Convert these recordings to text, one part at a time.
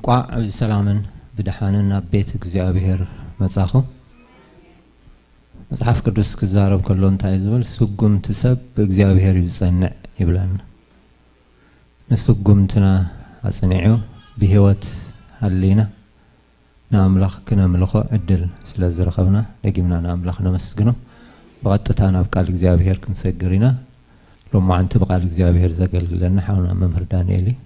እንቋዕ ብሰላምን ብደሓንን ናብ ቤት እግዚኣብሔር መጻኹም። መጽሓፍ ቅዱስ ክዛረብ ከሎ እንታይ እዩ ዝብል? "ስጉምቲ ሰብ ብእግዚኣብሔር እዩ ዝጸንዕ" ይብለና። ንስጉምትና ኣጽኒዑ ብህይወት ሃሊና ንኣምላኽ ክነምልኾ ዕድል ስለ ዝረኸብና፣ ደጊምና ንኣምላኽ ነመስግኖ። ብቐጥታ ናብ ቃል እግዚኣብሔር ክንሰግር ኢና። ሎማዓንቲ ብቃል እግዚኣብሔር ዘገልግለና ሓውና መምህር ዳንኤል እዩ።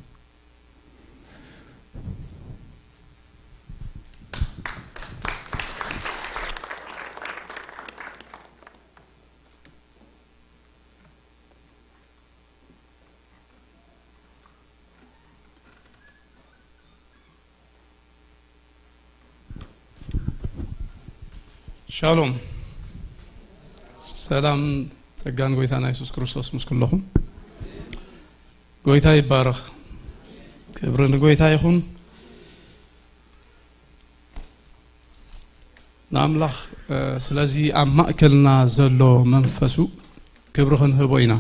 ሻሎም። ሰላም ጸጋን ጎይታና የሱስ ክርስቶስ ምስ ኩለኹም። ጎይታ ይባረኽ። ክብሪ ንጎይታ ይኹን። ንኣምላኽ፣ እ፣ ስለዚ ኣብ ማእከልና ዘሎ መንፈሱ ክብሪ ክንህቦ ኢና።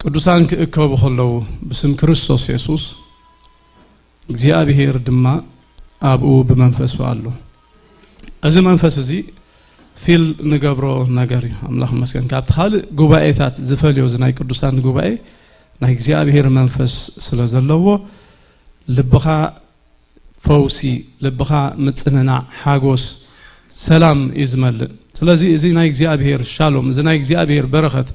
ቅዱሳን ክእከቡ ከለዉ ብስም ክርስቶስ የሱስ፣ እግዚኣብሔር ድማ ኣብኡ ብመንፈሱ ኣሎ። እዚ መንፈስ እዚ ፊል ንገብሮ ነገር እዩ። ኣምላኽ ይመስገን። ካብቲ ካልእ ጉባኤታት ዝፈልዮ እዚ ናይ ቅዱሳን ጉባኤ ናይ እግዚኣብሔር መንፈስ ስለ ዘለዎ ልብኻ ፈውሲ፣ ልብኻ ምጽንናዕ፣ ሓጎስ፣ ሰላም እዩ ዝመልእ። ስለዚ እዚ ናይ እግዚኣብሔር ሻሎም፣ እዚ ናይ እግዚኣብሔር በረኸት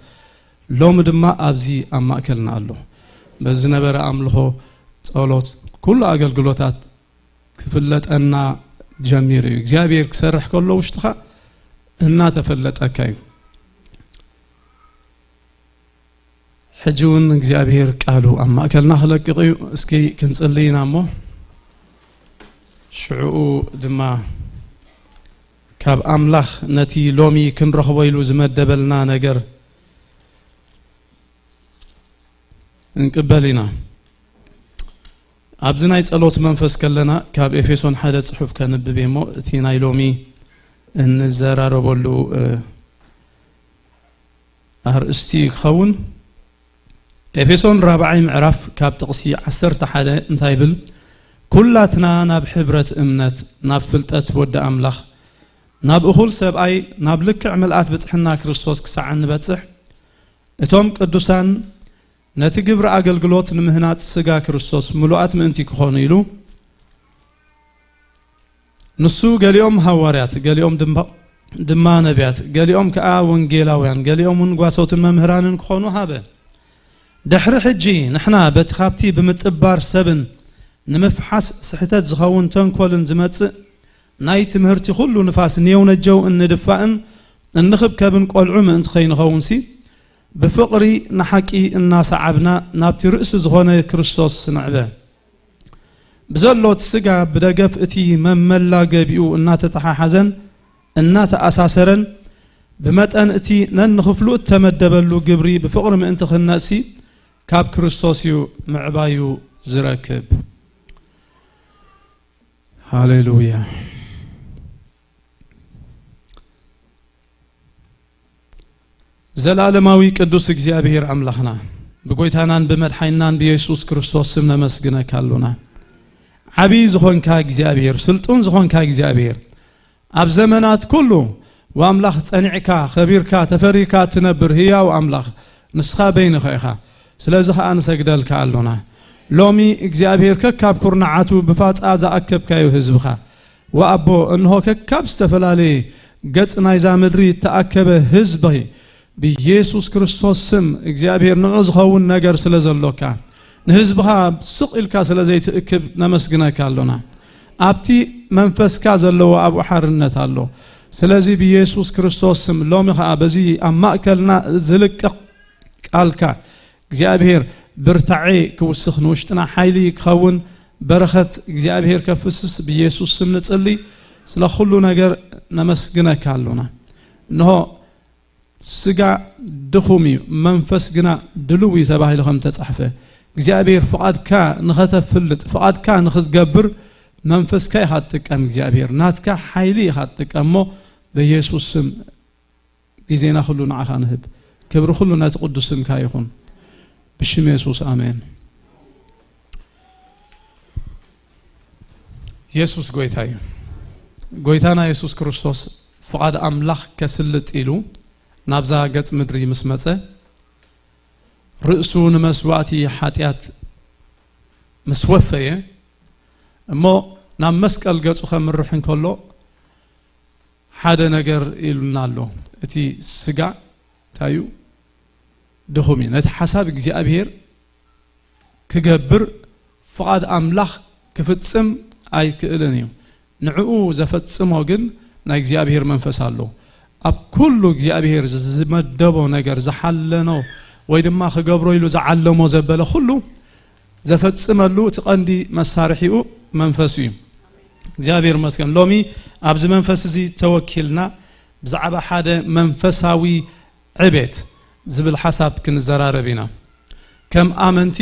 ሎሚ ድማ ኣብዚ ኣብ ማእከልና ኣሎ። በዚ ዝነበረ ኣምልኾ፣ ጸሎት፣ ኩሉ ኣገልግሎታት ክፍለጠና ጀሚሩ እዩ። እግዚኣብሔር ክሰርሕ ከሎ ውሽጥኻ እናተፈለጠካ እዩ። ሕጂ እውን እግዚኣብሔር ቃሉ ኣብ ማእከልና ክለቅቕ እዩ። እስኪ ክንጽሊ ኢና እሞ፣ ሽዕኡ ድማ ካብ ኣምላኽ ነቲ ሎሚ ክንረኽቦ ኢሉ ዝመደበልና ነገር እንቅበል ኢና። ኣብዚ ናይ ጸሎት መንፈስ ከለና ካብ ኤፌሶን ሓደ ጽሑፍ ከንብብ እየ እሞ፣ እቲ ናይ ሎሚ እንዘራረበሉ፣ እ፣ ኣርእስቲ ክኸውን፣ ኤፌሶን ራብዓይ ምዕራፍ ካብ ጥቕሲ ዓሰርተ ሓደ እንታይ ይብል? "ኩላትና ናብ ሕብረት እምነት፣ ናብ ፍልጠት ወዲ ኣምላኽ፣ ናብ እኹል ሰብኣይ፣ ናብ ልክዕ ምልኣት ብጽሕና ክርስቶስ ክሳዕ እንበጽሕ፣ እቶም ቅዱሳን ነቲ ግብሪ ኣገልግሎት ንምህናጽ ስጋ ክርስቶስ ምሉኣት ምእንቲ ክኾኑ" ኢሉ፣ ንሱ ገሊኦም ሃዋርያት፣ ገሊኦም ድማ፣ ድማ ነቢያት፣ ገሊኦም ከኣ ወንጌላውያን፣ ገሊኦም እውን ጓሶትን መምህራንን ክኾኑ ሃበ። ድሕሪ ሕጂ ንሕና በቲ ካብቲ ብምጥባር ሰብን ንምፍሓስ ስሕተት ዝኸውን ተንኮልን ዝመጽእ ናይ ትምህርቲ ኩሉ ንፋስ ንየውነጀው እንድፋእን እንኽብከብን ቆልዑ ምእንቲ ከይንኸውንሲ፣ ብፍቕሪ ንሓቂ እናሰዓብና ናብቲ ርእሲ ዝኾነ ክርስቶስ ንዕበ። ብዘሎ እቲ ስጋ ብደገፍ እቲ መመላገቢኡ እናተተሓሓዘን እናተኣሳሰረን ብመጠን እቲ ነንኽፍሉ እተመደበሉ ግብሪ ብፍቕሪ ምእንቲ ክህነጽሲ ካብ ክርስቶስ እዩ ምዕባዩ ዝረክብ። ሃሌሉያ። ዘላለማዊ ቅዱስ እግዚኣብሔር ኣምላኽና፣ ብጎይታናን ብመድሓይናን ብየሱስ ክርስቶስ ስም ነመስግነካ ኣሎና። ዓብዪ ዝኾንካ እግዚኣብሔር፣ ስልጡን ዝኾንካ እግዚኣብሔር፣ ኣብ ዘመናት ኩሉ ወኣምላኽ ጸኒዕካ፣ ኸቢርካ፣ ተፈሪካ እትነብር ህያው ኣምላኽ ንስኻ በይንኻ ኢኻ። ስለዚ ኸኣ ንሰግደልካ ኣሎና። ሎሚ እግዚኣብሔር ከካብ ኩርናዓቱ ብፋጻ ዝኣከብካዮ ህዝብኻ፣ ወኣቦ፣ እንሆ ከካብ ዝተፈላለየ ገጽ ናይዛ ምድሪ እተኣከበ ህዝቢ ብየሱስ ክርስቶስ ስም እግዚኣብሔር ንዑ ዝኸውን ነገር ስለ ዘሎካ፣ ንህዝብኻ ስቕ ኢልካ ስለ ዘይትእክብ ነመስግነካ ኣሎና። ኣብቲ መንፈስካ ዘለዎ ኣብኡ ሓርነት ኣሎ። ስለዚ ብየሱስ ክርስቶስ ስም ሎሚ ኸኣ በዚ ኣብ ማእከልና ዝልቀቕ ቃልካ እግዚኣብሔር ብርታዔ ክውስኽ፣ ንውሽጥና ሓይሊ ክኸውን፣ በረኸት እግዚኣብሔር ከፍስስ ብየሱስ ስም ንጽሊ። ስለ ኩሉ ነገር ነመስግነካ ኣሎና። እንሆ ስጋ ድኹም እዩ፣ መንፈስ ግና ድልው እዩ ተባሂሉ ከም ተጻሕፈ፣ እግዚኣብሔር ፍቓድካ ንኸተፍልጥ፣ ፍቓድካ ንኽትገብር መንፈስካ ኢኻ ትጥቀም። እግዚኣብሔር ናትካ ሓይሊ ኢኻ ትጥቀም እሞ በየሱስ ስም ግዜና ኩሉ ንዓኻ ንህብ። ክብሪ ኩሉ ነቲ ቅዱስ ስምካ ይኹን። ብሽም የሱስ ኣሜን። የሱስ ጎይታ እዩ። ጎይታና የሱስ ክርስቶስ ፍቓድ ኣምላኽ ከስልጥ ኢሉ ናብዛ ገጽ ምድሪ ምስ መጸ፣ ርእሱ ንመስዋእቲ ሓጢኣት ምስ ወፈየ እሞ፣ ናብ መስቀል ገጹ ከምርሕ እንከሎ ሓደ ነገር ኢሉና ኣሎ። እቲ ስጋ እንታይ እዩ? ድኹም እዩ። ነቲ ሓሳብ እግዚኣብሔር ክገብር ፍቓድ ኣምላኽ ክፍጽም ኣይክእልን እዩ። ንዕኡ ዘፈጽሞ ግን ናይ እግዚኣብሔር መንፈስ ኣሎ። ኣብ ኩሉ እግዚኣብሔር ዝመደቦ ነገር፣ ዝሓለኖ ወይ ድማ ክገብሮ ኢሉ ዝዓለሞ ዘበለ ኩሉ ዘፈጽመሉ እቲ ቀንዲ መሳርሒኡ መንፈሱ እዩ። እግዚኣብሔር ይመስገን። ሎሚ ኣብዚ መንፈስ እዚ ተወኪልና ብዛዕባ ሓደ መንፈሳዊ ዕቤት ዝብል ሓሳብ ክንዘራረብ ኢና። ከም ኣመንቲ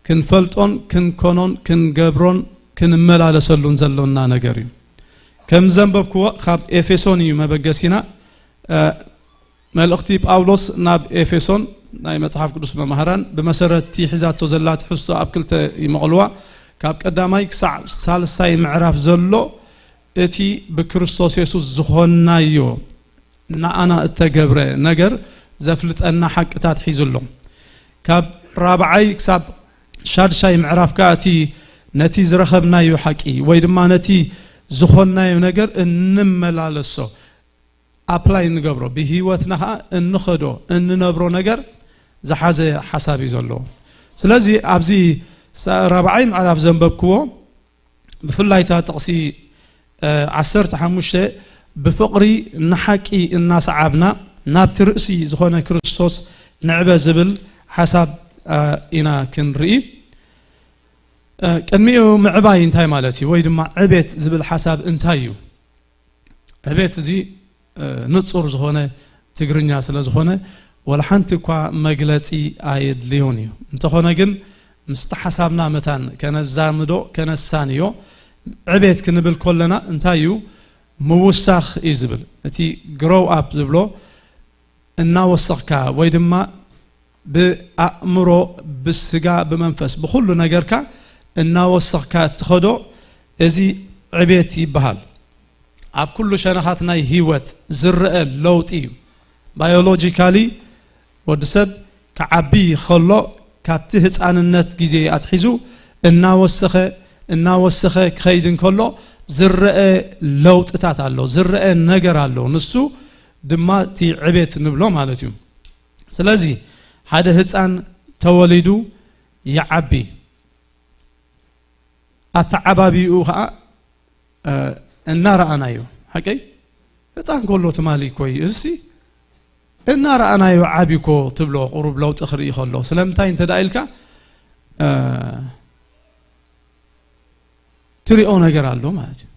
ክንፈልጦን ክንኮኖን ክንገብሮን ክንመላለሰሉን ዘሎና ነገር እዩ። ከም ዘንበብክዎ ካብ ኤፌሶን እዩ መበገሲና። እ፣ መልእኽቲ ጳውሎስ ናብ ኤፌሶን ናይ መጽሓፍ ቅዱስ መማህራን ብመሰረት እቲ ሒዛቶ ዘላ ትሕዝቶ ኣብ ክልተ ይመቕልዋ። ካብ ቀዳማይ ክሳዕ ሳልሳይ ምዕራፍ ዘሎ እቲ ብክርስቶስ የሱስ ዝኾንናዮ ንኣና እተገብረ ነገር ዘፍልጠና ሓቅታት ሒዙ ኣሎ። ካብ ራብዓይ ክሳብ ሻድሻይ ምዕራፍ ከኣ እቲ ነቲ ዝረኸብናዮ ሓቂ ወይ ድማ ነቲ ዝኾንናዮ ነገር እንመላለሶ፣ ኣፕላይ እንገብሮ፣ ብህይወትና ኸዓ እንኸዶ፣ እንነብሮ ነገር ዝሓዘ ሓሳብ እዩ ዘለዎ። ስለዚ ኣብዚ ሳ-፣ ራብዓይ ምዕራፍ ዘንበብክዎ ብፍላይ እታ ጥቕሲ፣ እ፣ ዓሰርተ ሓሙሽተ ብፍቕሪ ንሓቂ እናሰዓብና ናብቲ ርእሲ ዝኾነ ክርስቶስ ንዕበ ዝብል ሓሳብ፣ እ፣ ኢና ክንርኢ። እ፣ ቅድሚኡ ምዕባይ እንታይ ማለት እዩ? ወይ ድማ ዕቤት ዝብል ሓሳብ እንታይ እዩ? ዕቤት እዚ፣ እ፣ ንጹር ዝኾነ ትግርኛ ስለ ዝኾነ፣ ወላ ሓንቲ እኳ መግለጺ ኣየድልዮን እዩ። እንተኾነ ግን፣ ምስቲ ሓሳብና መታን ከነዛምዶ፣ ከነሳንዮ፣ ዕቤት ክንብል ከለና እንታይ እዩ? ምውሳኽ እዩ ዝብል። እቲ ግሮው ኣፕ ዝብሎ፣ እናወሰኽካ ወይ ድማ ብኣእምሮ፣ ብስጋ፣ ብመንፈስ፣ ብኹሉ ነገርካ እናወሰኽካ እትኸዶ፣ እዚ ዕቤት ይበሃል። ኣብ ኩሉ ሸነኻት ናይ ህይወት ዝረአ ለውጢ እዩ። ባዮሎጂካሊ ወዲ ሰብ ክዓቢ ከሎ፣ ካብቲ ህፃንነት ግዜ ኣትሒዙ እናወሰኸ፣ እናወሰኸ ክኸይድ እንከሎ ዝረአ ለውጥታት ኣሎ፣ ዝረአ ነገር ኣሎ። ንሱ ድማ እቲ ዕቤት ንብሎ ማለት እዩ። ስለዚ ሓደ ህፃን ተወሊዱ ይዓቢ። ኣተዓባቢኡ ኸዓ፣ እ፣ እናረኣናዮ፣ ሓቀይ? ህፃን ከሎ ትማሊ እኮ እዩ። እዚ እናረኣናዮ ዓቢ እኮ ትብሎ፣ ቁሩብ ለውጢ ክርኢ ከሎ። ስለምንታይ እንተ ደኣ ኢልካ፣ እ፣ ትሪኦ ነገር ኣሎ ማለት እዩ።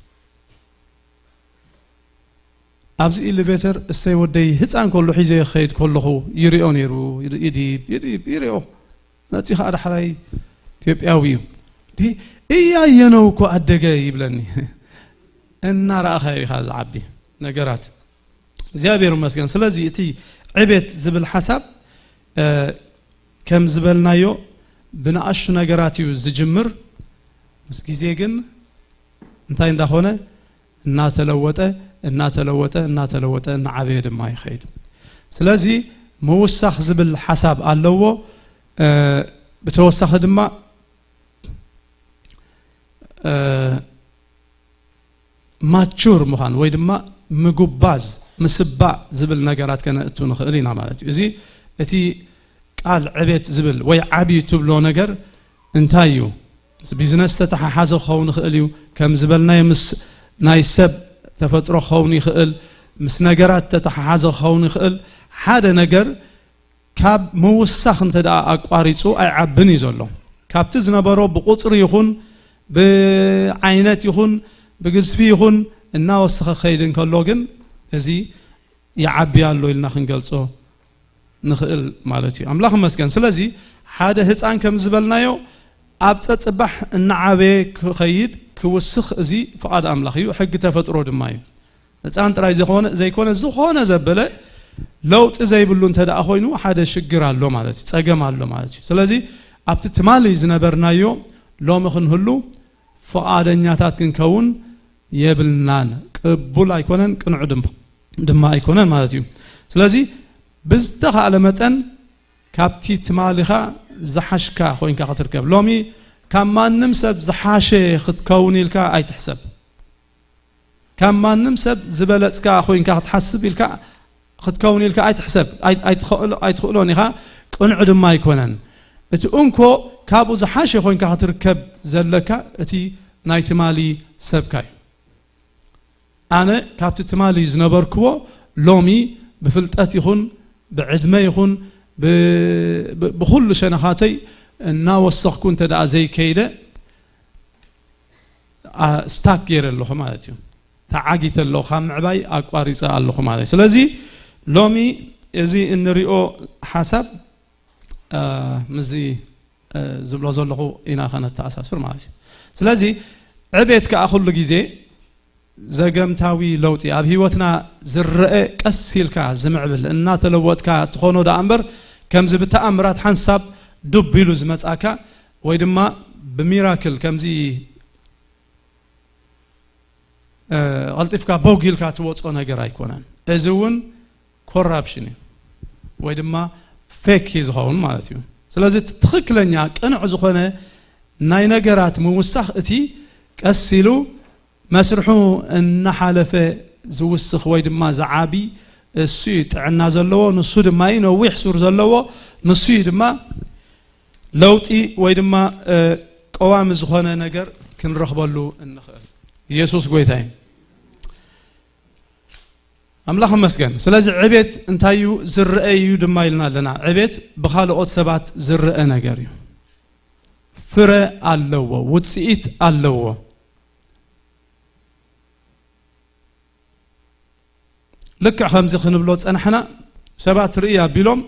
ኣብዚ ኢሌቬተር እሰይ ወደይ ህፃን ከሎ ሒዘ ክኸይድ ከለኹ ይሪኦ ነይሩ። ይድ-፣ ይድይብ፣ ይድይብ፣ ይሪኦ። መፂኡ ኸዓ ዳሕራይ ኢትዮጵያዊ እዩ። "እቲ እያየነው እኮ ኣደገ" ይብለኒ። እናረኣኻዮ ኢኻ ዝዓቢ ነገራት። እግዚኣብሔር ይመስገን። ስለዚ እቲ ዕቤት ዝብል ሓሳብ፣ እ፣ ከም ዝበልናዮ ብንኣሽቱ ነገራት እዩ ዝጅምር። ምስ ግዜ ግን እንታይ እንዳኾነ እናተለወጠ፣ እናተለወጠ፣ እናተለወጠ፣ እናዓበየ ድማ ይኸይድ። ስለዚ ምውሳኽ ዝብል ሓሳብ ኣለዎ። እ፣ ብተወሳኺ ድማ፣ እ፣ ማቹር ምዃን ወይ ድማ ምጉባዝ፣ ምስባእ ዝብል ነገራት ከነእቱ ንኽእል ኢና ማለት እዩ። እዚ እቲ ቃል ዕቤት ዝብል ወይ ዓቢ ትብሎ ነገር እንታይ እዩ? ምስ ቢዝነስ ተተሓሓዘ ክኸውን ይኽእል እዩ። ከም ዝበልናዮ ምስ ናይ ሰብ ተፈጥሮ ክኸውን ይኽእል፣ ምስ ነገራት ተተሓሓዘ ክኸውን ይኽእል። ሓደ ነገር ካብ ምውሳኽ እንተ ደኣ ኣቋሪጹ ኣይዓብን እዩ ዘሎ። ካብቲ ዝነበሮ ብቁጽሪ ይኹን ብዓይነት ይኹን ብግዝፊ ይኹን እናወሰኸ ክኸይድ እንከሎ ግን እዚ ይዓቢ ኣሎ ኢልና ክንገልጾ ንኽእል ማለት እዩ። ኣምላኽ ይመስገን። ስለዚ ሓደ ህፃን ከም ዝበልናዮ ኣብ ጸጽባሕ እናዓበየ ክኸይድ፣ ክውስኽ፣ እዚ ፍቓድ ኣምላኽ እዩ፣ ሕጊ ተፈጥሮ ድማ እዩ። ህፃን ጥራይ ዝኾነ ዘይኮነ፣ ዝኾነ ዘበለ ለውጢ ዘይብሉ እንተ ደኣ ኮይኑ ሓደ ሽግር ኣሎ ማለት እዩ፣ ጸገም ኣሎ ማለት እዩ። ስለዚ ኣብቲ ትማሊ ዝነበርናዮ ሎሚ ክንህሉ ፍቓደኛታት ክንከውን የብልናን። ቅቡል ኣይኮነን፣ ቅኑዕ ድማ ኣይኮነን ማለት እዩ። ስለዚ ብዝተኻእለ መጠን ካብቲ ትማሊኻ ዝሓሽካ ኮይንካ ክትርከብ። ሎሚ ካብ ማንም ሰብ ዝሓሸ ክትከውን ኢልካ ኣይትሕሰብ። ካብ ማንም ሰብ ዝበለጽካ ኮይንካ ክትሓስብ ኢልካ ክትከውን ኢልካ ኣይትሕሰብ። ኣይትኽእሎን ኢኻ፣ ቅኑዕ ድማ ኣይኮነን። እቲ እንኮ ካብኡ ዝሓሸ ኮይንካ ክትርከብ ዘለካ እቲ ናይ ትማሊ ሰብካ እዩ። ኣነ ካብቲ ትማሊ ዝነበርክዎ ሎሚ ብፍልጠት ይኹን ብዕድመ ይኹን ብኩሉ ሸነኻተይ እናወሰኽኩ እንተ ደኣ ዘይከይደ ስታክ ገይረ ኣለኹ ማለት እዩ። ተዓጊተ ኣለኹ፣ ካብ ምዕባይ ኣቋሪፀ ኣለኹ ማለት እዩ። ስለዚ ሎሚ እዚ እንሪኦ ሓሳብ ምስዚ ዝብሎ ዘለኹ ኢና ከነተኣሳስር ማለት እዩ። ስለዚ ዕቤት ከዓ ኩሉ ግዜ ዘገምታዊ ለውጢ ኣብ ህይወትና ዝረአ፣ ቀስ ኢልካ ዝምዕብል እናተለወጥካ ትኾኖ ደኣ እምበር ከምዚ ብተኣምራት ሓንሳብ ዱብ ኢሉ ዝመጻካ ወይ ድማ ብሚራክል ከምዚ ቀልጢፍካ ቦግ ኢልካ ትወፅኦ ነገር ኣይኮነን። እዚ እውን ኮራፕሽን እዩ ወይ ድማ ፌክ እዩ ዝኸውን ማለት እዩ። ስለዚ እቲ ትኽክለኛ ቅኑዕ ዝኾነ ናይ ነገራት ምውሳኽ እቲ ቀስ ኢሉ መስርሑ እናሓለፈ ዝውስኽ ወይ ድማ ዝዓቢ እሱ እዩ ጥዕና ዘለዎ፣ ንሱ ድማ እዩ ነዊሕ ሱር ዘለዎ፣ ንሱ እዩ ድማ ለውጢ ወይ ድማ ቀዋሚ ዝኾነ ነገር ክንረኽበሉ እንኽእል። ኢየሱስ ጎይታ እዩ። ኣምላኽ ይመስገን። ስለዚ ዕቤት እንታይ እዩ? ዝረአ እዩ ድማ ኢልና ኣለና። ዕቤት ብኻልኦት ሰባት ዝረአ ነገር እዩ። ፍረ ኣለዎ፣ ውፅኢት ኣለዎ። ልክዕ ከምዚ ክንብሎ ፀናሕና ሰባት ርኢ ኣቢሎም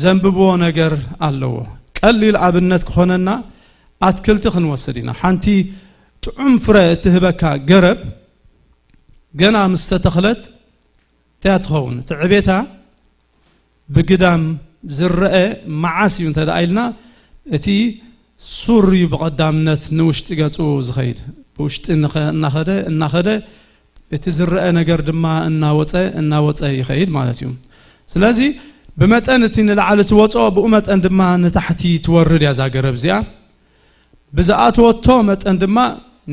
ዘንብብዎ ነገር ኣለዎ። ቀሊል ኣብነት ክኾነና ኣትክልቲ ክንወስድ ኢና። ሓንቲ ጥዑም ፍረ እትህበካ ገረብ ገና ምስ ተተኽለት እንታይ ትኸውን? እቲ ዕቤታ ብግዳም ዝረአ መዓስ እዩ እንተ ደኣ ኢልና፣ እቲ ሱር እዩ ብቐዳምነት ንውሽጢ ገጹ ዝኸይድ። ብውሽጢ እናኸደ እናኸደ እቲ ዝረአ ነገር ድማ እናወጸ እናወጸ ይኸይድ ማለት እዩ። ስለዚ ብመጠን እቲ ንላዕሊ ትወጾ ብኡ መጠን ድማ ንታሕቲ ትወርድ እያ እዛ ገረብ እዚኣ። ብዝኣተወቶ መጠን ድማ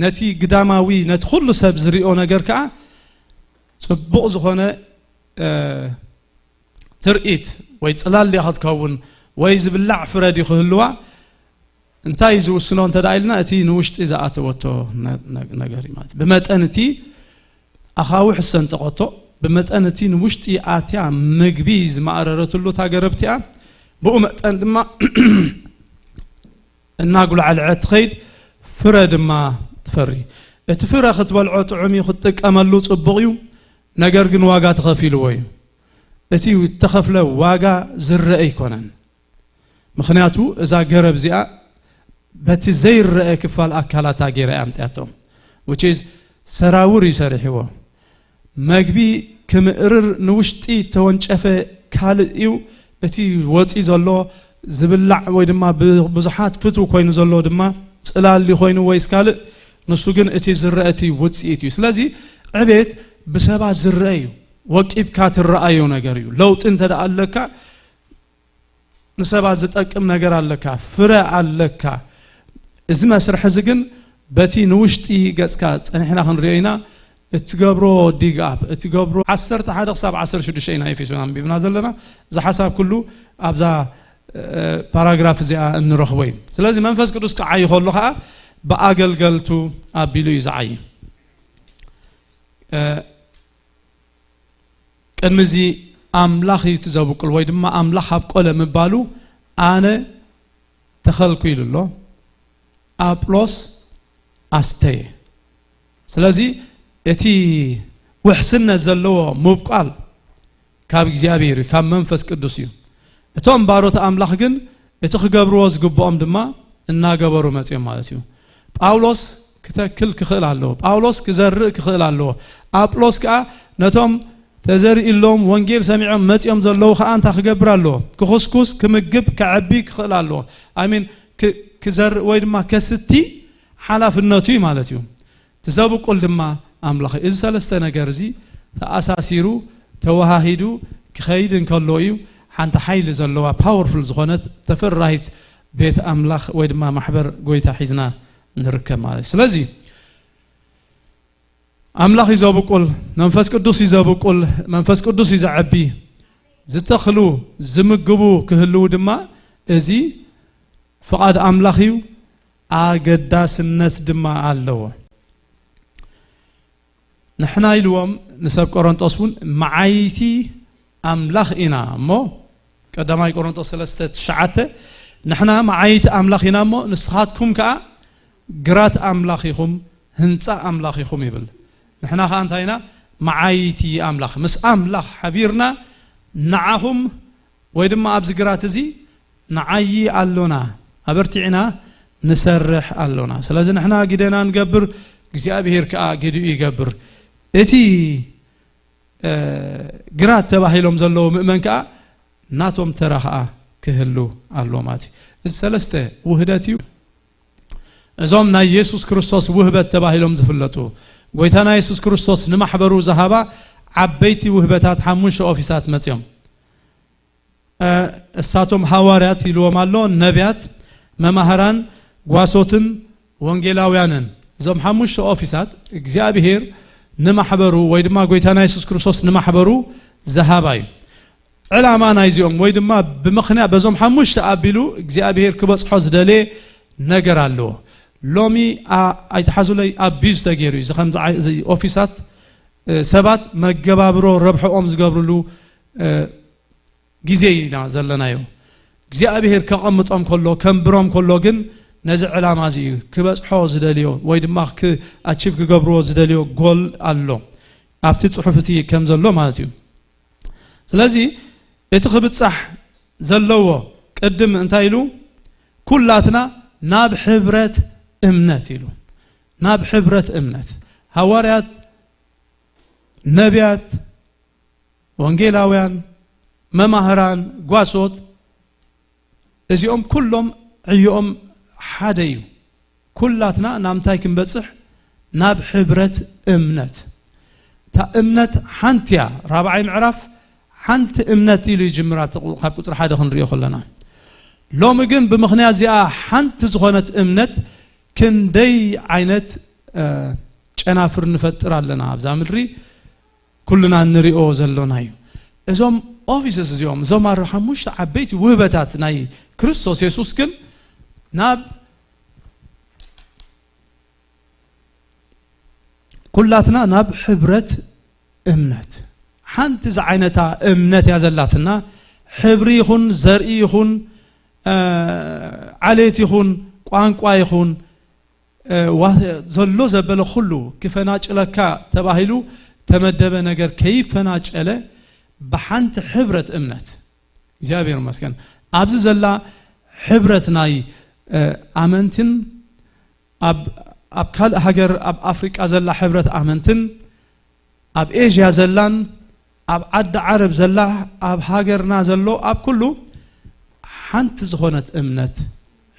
ነቲ ግዳማዊ ነቲ ኩሉ ሰብ ዝሪኦ ነገር ከዓ ጽቡቕ ዝኾነ ትርኢት ወይ ጽላል ድያ ክትከውን ወይ ዝብላዕ ፍረ ድዩ ክህልዋ እንታይ ዝውስኖ እንተ ደኣ ኢልና እቲ ንውሽጢ ዝኣተወቶ ነገር እዩ ማለት ብመጠን እቲ ኣኻውሕ ዝሰንጠቐቶ ብመጠን እቲ ንውሽጢ ኣትያ ምግቢ ዝማእረረትሉ እታ ገረብቲኣ ብኡ መጠን ድማ እናጉላዕልዐት ትኸይድ ፍረ ድማ ትፈሪ እቲ ፍረ ክትበልዖ ጥዑም እዩ ክትጥቀመሉ ጽቡቕ እዩ ነገር ግን ዋጋ ተኸፊልዎ እዩ እቲ እተኸፍለ ዋጋ ዝረአ ኣይኮነን ምኽንያቱ እዛ ገረብ እዚኣ በቲ ዘይረአ ክፋል ኣካላታ ገይራ እያ ኣምፅያቶ which is ሰራውር እዩ ሰሪሕዎ መግቢ ክምእርር ንውሽጢ ተወንጨፈ ካልእ እዩ እቲ ወፂ ዘሎ ዝብላዕ ወይ ድማ ብዙሓት ፍትው ኮይኑ ዘሎ ድማ ፅላሊ ኮይኑ ወይስ ካልእ ንሱ ግን እቲ ዝረአ እቲ ውፅኢት እዩ ስለዚ ዕቤት ብሰባት ዝረአ እዩ ወቂብካ ትረኣዮ ነገር እዩ ለውጢ እንተ ኣለካ ንሰባት ዝጠቅም ነገር ኣለካ ፍረ ኣለካ እዚ መስርሕ እዚ ግን በቲ ንውሽጢ ገጽካ ጸኒሕና ክንሪኦ ኢና እትገብሮ dig up እትገብሮ ዓሰርተ ሓደ ክሳብ ዓሰርተ ሽዱሽተ ኢና ኤፌሶን ኣንቢብና ዘለና እዚ ሓሳብ ኩሉ ኣብዛ ፓራግራፍ እዚኣ እንረኽቦ እዩ ስለዚ መንፈስ ቅዱስ ክዓይ ከሎ ከዓ ብኣገልገልቱ ኣቢሉ እዩ ዝዓይ ቅድሚ እዚ ኣምላኽ እዩ እቲ ዘብቁል ወይ ድማ ኣምላኽ ኣብቆለ ምባሉ ኣነ ተኸልኩ ኢሉ ኣሎ ኣጵሎስ ኣስተየ ስለዚ እቲ ውሕስነት ዘለዎ ምብቋል ካብ እግዚኣብሔር እዩ ካብ መንፈስ ቅዱስ እዩ እቶም ባሮት ኣምላኽ ግን እቲ ክገብርዎ ዝግብኦም ድማ እናገበሩ መፅኦም ማለት እዩ ጳውሎስ ክተክል ክኽእል ኣለዎ ጳውሎስ ክዘርእ ክኽእል ኣለዎ ኣጵሎስ ከዓ ነቶም ተዘሪእሎም ወንጌል ሰሚዖም መፂኦም ዘለዉ ከዓ እንታይ ክገብር ኣለዎ ክኹስኩስ ክምግብ ክዐቢ ክኽእል ኣለዎ ኣሚን ክዘርእ ወይ ድማ ከስቲ ሓላፍነቱ እዩ ማለት እዩ። እቲ ዘብቁል ድማ ኣምላኽ እዩ። እዚ ሰለስተ ነገር እዚ ተኣሳሲሩ ተወሃሂዱ ክኸይድ እንከሎ እዩ ሓንቲ ሓይሊ ዘለዋ ፓወርፉል ዝኾነት ተፈራሂት ቤት ኣምላኽ ወይ ድማ ማሕበር ጎይታ ሒዝና ንርከብ ማለት እዩ። ስለዚ ኣምላኽ እዩ ዘብቁል፣ መንፈስ ቅዱስ እዩ ዘብቁል፣ መንፈስ ቅዱስ እዩ ዘዐቢ። ዝተኽሉ ዝምግቡ ክህልዉ ድማ እዚ ፍቓድ ኣምላኽ እዩ፣ ኣገዳስነት ድማ ኣለዎ። ንሕና ኢልዎም ንሰብ ቆሮንጦስ እውን መዓይቲ ኣምላኽ ኢና እሞ፣ ቀዳማይ ቆሮንጦስ ሰለስተ ትሽዓተ፣ ንሕና መዓይቲ ኣምላኽ ኢና እሞ ንስኻትኩም ከኣ ግራት ኣምላኽ ኢኹም፣ ህንጻ ኣምላኽ ኢኹም ይብል። ንሕና ከኣ እንታይ ኢና? መዓይቲ ኣምላኽ። ምስ ኣምላኽ ሓቢርና ንዓኹም ወይ ድማ ኣብዚ ግራት እዚ ንዓዪ ኣሎና፣ ኣበርቲዕና ንሰርሕ ኣሎና። ስለዚ ንሕና ግደና ንገብር፣ እግዚኣብሄር ከኣ ግድኡ ይገብር። እቲ እ፣ ግራት ተባሂሎም ዘለዉ ምእመን ከኣ ናቶም ተራ ከኣ ክህሉ ኣለዎ ማለት እዩ። እዚ ሰለስተ ውህደት እዩ። እዞም ናይ የሱስ ክርስቶስ ውህበት ተባሂሎም ዝፍለጡ፣ ጎይታና የሱስ ክርስቶስ ንማሕበሩ ዝሃባ ዓበይቲ ውህበታት ሓሙሽተ ኦፊሳት መጽዮም። እ፣ እሳቶም ሃዋርያት ኢልዎም ኣሎ፣ ነቢያት፣ መማህራን፣ ጓሶትን ወንጌላውያንን። እዞም ሓሙሽተ ኦፊሳት እግዚኣብሄር ንማሕበሩ ወይ ድማ ጎይታና የሱስ ክርስቶስ ንማሕበሩ ዝሃባ እዩ። ዕላማ ናይዚኦም ወይ ድማ ብምኽንያት በዞም ሓሙሽተ ኣቢሉ እግዚኣብሄር ክበጽሖ ዝደለየ ነገር ኣለዎ። ሎሚ ኣ-፣ ኣይትሓዙለይ፣ ኣቢዩዝ ተገይሩ እዩ። እዚ ከምዚ ዓይ-፣ እዚ ኦፊሳት፣ እ፣ ሰባት መገባብሮ ረብሐኦም ዝገብርሉ፣ እ፣ ግዜ ኢና ዘለናዮ። እግዚኣብሄር ከቐምጦም ከሎ፣ ከንብሮም ከሎ ግን ነዚ ዕላማ እዚ እዩ ክበጽሖ ዝደልዮ ወይ ድማ ክ-፣ ኣቺቭ ክገብርዎ ዝደልዮ ጎል ኣሎ ኣብቲ ጽሑፍ እቲ ከም ዘሎ ማለት እዩ። ስለዚ እቲ ክብጻሕ ዘለዎ ቅድም እንታይ ኢሉ? ኩላትና ናብ ሕብረት እምነት ኢሉ። ናብ ሕብረት እምነት። ሃዋርያት፣ ነቢያት፣ ወንጌላውያን፣ መማህራን፣ ጓሶት፣ እዚኦም ኩሎም ዕዮኦም ሓደ እዩ። ኩላትና ናብ ምንታይ ክንበጽሕ? ናብ ሕብረት እምነት። እታ እምነት ሓንቲ እያ። ራብዓይ ምዕራፍ ሓንቲ እምነት ኢሉ ይጅምር፣ ኣብቲ ቁ-፣ ካብ ቁጽሪ ሓደ ክንሪኦ ከለና። ሎሚ ግን ብምኽንያት እዚኣ ሓንቲ ዝኾነት እምነት ክንደይ ዓይነት፣ እ፣ ጨናፍር ንፈጥር ኣለና ኣብዛ ምድሪ። ኩልና እንሪኦ ዘሎና እዩ። እዞም ኦፊስስ እዚኦም፣ እዞም ኣር-፣ ሓሙሽተ ዓበይቲ ውህበታት ናይ ክርስቶስ የሱስ ግን ናብ ኩላትና ናብ ሕብረት እምነት፣ ሓንቲ ዝዓይነታ እምነት እያ ዘላትና። ሕብሪ ይኹን፣ ዘርኢ ይኹን፣ እ፣ ዓሌት ይኹን፣ ቋንቋ ይኹን፣ እ፣ ዋ-፣ ዘሎ ዘበለ ኩሉ ክፈናጭለካ ተባሂሉ ተመደበ ነገር ከይፈናጨለ ብሓንቲ ሕብረት እምነት፣ እግዚኣብሔር ይመስገን፣ ኣብዚ ዘላ ሕብረት ናይ፣ እ፣ ኣመንትን ኣብ፣ ኣብ ካልእ ሃገር ኣብ ኣፍሪቃ ዘላ ሕብረት ኣመንትን ኣብ ኤዥያ ዘላን ኣብ ዓዲ ዓረብ ዘላ ኣብ ሃገርና ዘሎ ኣብ ኩሉ ሓንቲ ዝኾነት እምነት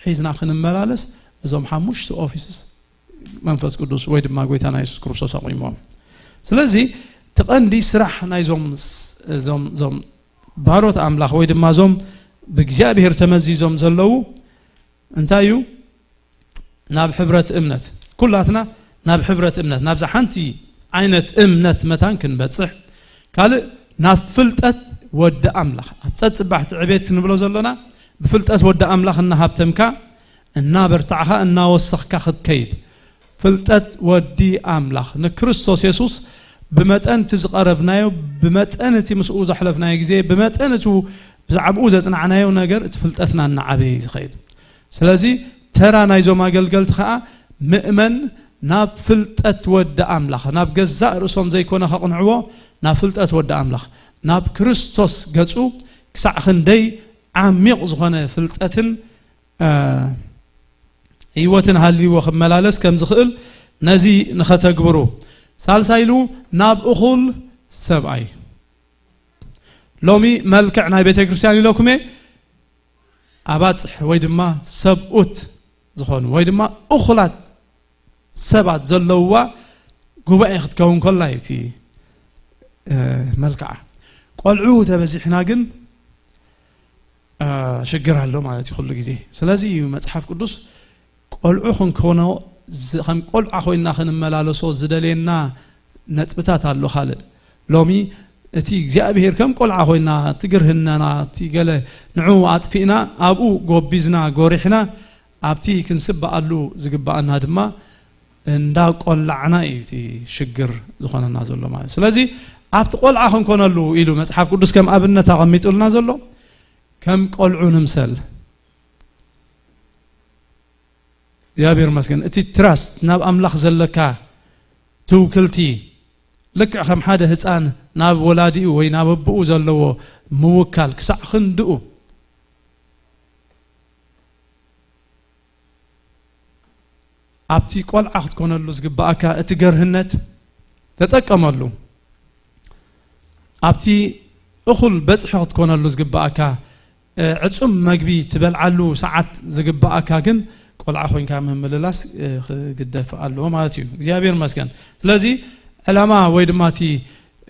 ሒዝና ክንመላለስ እዞም ሓሙሽተ ኦፊስስ መንፈስ ቅዱስ ወይ ድማ ጎይታና የሱስ ክርስቶስ ኣቑሞም። ስለዚ እቲ ቀንዲ ስራሕ ናይዞም ስ-፣ እዞም፣ እዞም ባሮት ኣምላኽ ወይ ድማ እዞም ብእግዚኣብሔር ተመዚዞም ዘለዉ እንታይ እዩ? ናብ ሕብረት እምነት፣ ኩላትና ናብ ሕብረት እምነት፣ ናብዛ ሓንቲ ዓይነት እምነት መታን ክንበጽሕ፣ ካልእ ናብ ፍልጠት ወዲ ኣምላኽ፣ ኣብ ጸጽባሕ እቲ ዕቤት ንብሎ ዘሎና፣ ብፍልጠት ወዲ ኣምላኽ እናሃብተምካ፣ እናበርታዕኻ፣ እናወሰኽካ ክትከይድ፣ ፍልጠት ወዲ ኣምላኽ፣ ንክርስቶስ የሱስ ብመጠን እቲ ዝቐረብናዮ፣ ብመጠን እቲ ምስኡ ዘሕለፍናዮ ግዜ፣ ብመጠን እቲ ብዛዕባኡ ዘጽናዕናዮ ነገር፣ እቲ ፍልጠትና እናዓበየ እዩ ዝኸይድ። ስለዚ ተራ ናይዞም ኣገልገልቲ ኸኣ ምእመን ናብ ፍልጠት ወዲ ኣምላኽ፣ ናብ ገዛእ ርእሶም ዘይኮነ ከቕንዕዎ፣ ናብ ፍልጠት ወዲ ኣምላኽ፣ ናብ ክርስቶስ ገጹ ክሳዕ ክንደይ ዓሚቕ ዝኾነ ፍልጠትን፣ እ፣ ህይወትን ሃልይዎ ክመላለስ ከም ዝኽእል ነዚ ንኸተግብሩ። ሳልሳይ ኢሉ ናብ እኹል ሰብኣይ። ሎሚ መልክዕ ናይ ቤተ ክርስቲያን ኢለኩም እየ፣ ኣባጽሕ ወይ ድማ ሰብኡት ዝኾኑ ወይ ድማ እኹላት ሰባት ዘለውዋ ጉባኤ ክትከውን ከላ እዩ እቲ፣ እ፣ መልክዓ። ቆልዑ ተበዚሕና ግን፣ እ፣ ሽግር ኣሎ ማለት እዩ ኩሉ ግዜ። ስለዚ እዩ መጽሓፍ ቅዱስ ቆልዑ ክንኮኖ ዝ-፣ ከም ቆልዓ ኮይና ክንመላለሶ ዝደልየና ነጥብታት ኣሎ። ካልእ ሎሚ እቲ እግዚኣብሔር ከም ቆልዓ ኮይና ትግርህነና፣ እቲ ገለ ንዕኡ ኣጥፊእና፣ ኣብኡ ጎቢዝና፣ ጎሪሕና፣ ኣብቲ ክንስበኣሉ ዝግባኣና ድማ እንዳ ቆላዕና እዩ እቲ ሽግር ዝኾነና ዘሎ ማለት። ስለዚ ኣብቲ ቆልዓ ክንኮነሉ ኢሉ መጽሓፍ ቅዱስ ከም ኣብነት ኣቐሚጡልና ዘሎ ከም ቆልዑ ንምሰል። እግዚኣብሔር ይመስገን። እቲ ትራስት ናብ ኣምላኽ ዘለካ ትውክልቲ ልክዕ ከም ሓደ ህፃን ናብ ወላዲኡ ወይ ናብ ኣቦኡ ዘለዎ ምውካል ክሳዕ ክንድኡ ኣብቲ ቆልዓ ክትኮነሉ ዝግባኣካ እቲ ገርህነት ተጠቀመሉ። ኣብቲ እኹል በጽሒ ክትኮነሉ ዝግባኣካ፣ እ፣ ዕጹም መግቢ ትበልዓሉ ሰዓት ዝግባኣካ ግን ቆልዓ ኮይንካ ምምልላስ፣ እ፣ ክግደፍ ኣለዎ ማለት እዩ። እግዚኣብሔር ይመስገን። ስለዚ ዕላማ ወይ ድማ እቲ፣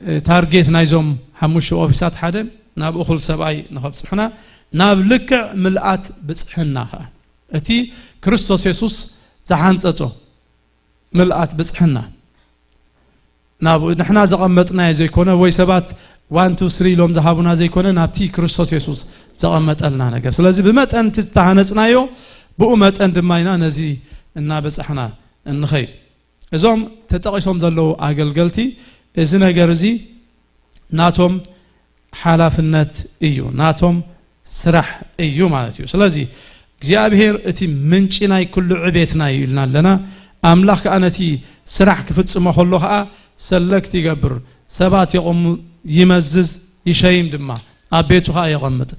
እ፣ ታርጌት ናይዞም ሓሙሽተ ኦፊሳት ሓደ ናብ እኹል ሰብኣይ ንኸብጽሑና ናብ ልክዕ ምልኣት ብጽሕና ኸኣ እቲ ክርስቶስ የሱስ ዝሓንጸጾ ምልኣት ብጽሕና ናብኡ ንሕና ዘቐመጥናዮ ዘይኮነ ወይ ሰባት ዋን ቱ ስሪ ኢሎም ዝሃቡና ዘይኮነ ናብቲ ክርስቶስ የሱስ ዘቐመጠልና ነገር። ስለዚ ብመጠን እቲ ዝተሃነጽናዮ ብኡ መጠን ድማ ኢና ነዚ እናበጻሕና እንኸይድ። እዞም ተጠቒሶም ዘለዉ ኣገልገልቲ እዚ ነገር እዚ ናቶም ሓላፍነት እዩ፣ ናቶም ስራሕ እዩ ማለት እዩ። ስለዚ እግዚኣብሔር እቲ ምንጪ ናይ ኩሉ ዕቤትና እዩ ኢልና ኣለና። ኣምላኽ ከኣ ነቲ ስራሕ ክፍጽሞ ከሎ ከኣ ሰለክት ይገብር፣ ሰባት የቐሙ፣ ይመዝዝ፣ ይሸይም ድማ ኣብ ቤቱ ከኣ የቐምጥ።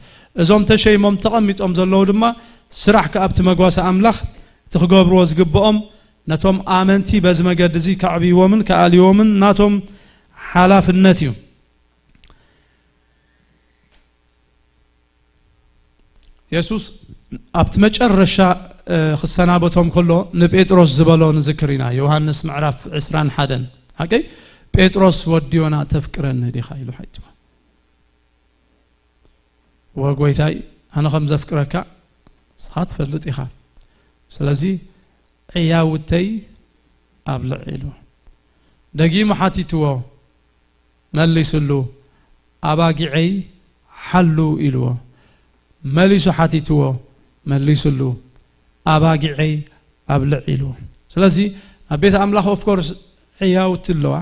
እዞም ተሸይሞም ተቐሚጦም ዘለዉ ድማ ስራሕ ከኣ ኣብቲ መጓሰ ኣምላኽ እቲ ክገብርዎ ዝግብኦም ነቶም ኣመንቲ በዚ መገዲ እዚ ከዕብይዎምን ከኣልይዎምን ናቶም ሓላፍነት እዩ። የሱስ ኣብቲ መጨረሻ፣ እ፣ ክሰናበቶም ከሎ ንጴጥሮስ ዝበሎ ንዝክር ኢና። ዮሃንስ ምዕራፍ ዕስራን ሓደን ሓቀይ ጴጥሮስ ወዲ ዮና ተፍቅረኒ ዲኻ ኢሉ ሓይትዎ። ወ ጎይታይ ኣነ ከም ዘፍቅረካ ንስኻ ትፈልጥ ኢኻ። ስለዚ ዕያውተይ ኣብልዕ ኢሉ። ደጊሙ ሓቲትዎ፣ መሊስሉ፣ ኣባጊዐይ ሓሉ ኢልዎ። መሊሱ ሓቲትዎ፣ መሊስሉ፣ ኣባጊዐይ ኣብልዕ ኢልዎ። ስለዚ ኣብ ቤት ኣምላኽ ኦፍኮርስ ዕያውቲ ኣለዋ።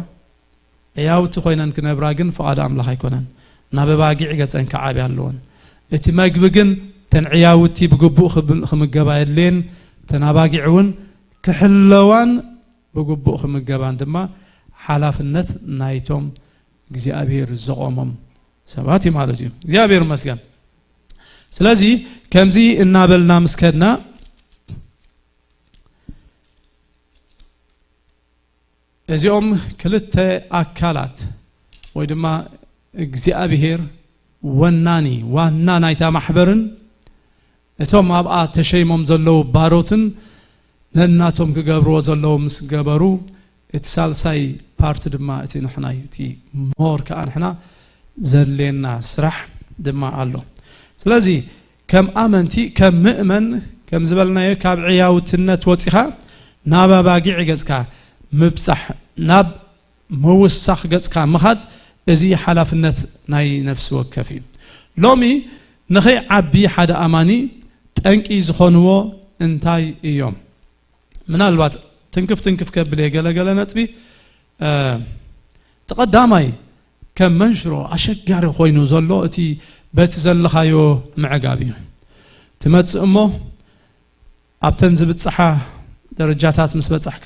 ዕያውቲ ኮይነን ክነብራ ግን ፍቓድ ኣምላኽ ኣይኮነን። ናብ ኣባጊዕ ገጸን ክዓብያ ኣለወን። እቲ መግቢ ግን ተን ዕያውቲ ብግቡእ ክብል-፣ ክምገባ የድልየን። ተን ኣባጊዕ እውን ክሕለዋን ብግቡእ ክምገባን ድማ ሓላፍነት ናይቶም እግዚኣብሔር ዘቖሞም ሰባት እዩ ማለት እዩ። እግዚኣብሔር ይመስገን። ስለዚ ከምዚ እናበልና ምስ ከድና እዚኦም ክልተ ኣካላት ወይ ድማ እግዚኣብሔር ወናኒ፣ ዋና ናይታ ማሕበርን እቶም ኣብኣ ተሸይሞም ዘለዉ ባሮትን ነናቶም ክገብርዎ ዘለዉ ምስ ገበሩ፣ እቲ ሳልሳይ ፓርት ድማ እቲ ንሕና እዩ። እቲ ሞር ከኣ ንሕና ዘድልየና ስራሕ ድማ ኣሎ። ስለዚ ከም ኣመንቲ፣ ከም ምእመን፣ ከም ዝበልናዮ ካብ ዕያውትነት ወጺኻ ናብ ኣባጊዕ ገጽካ ምብጻሕ፣ ናብ ምውሳኽ ገጽካ ምኻድ፣ እዚ ሓላፍነት ናይ ነፍሲ ወከፍ እዩ። ሎሚ ንኸይዓቢ ሓደ ኣማኒ ጠንቂ ዝኾንዎ እንታይ እዮም? ምናልባት ትንክፍ ትንክፍ ከብል እየ ገለ ገለ ነጥቢ። እ፣ እቲ ቀዳማይ ከም መንሽሮ ኣሸጋሪ ኮይኑ ዘሎ እቲ በቲ ዘለኻዮ ምዕጋብ እዩ። ትመጽእ እሞ ኣብተን ዝብጽሓ ደረጃታት ምስ በጻሕካ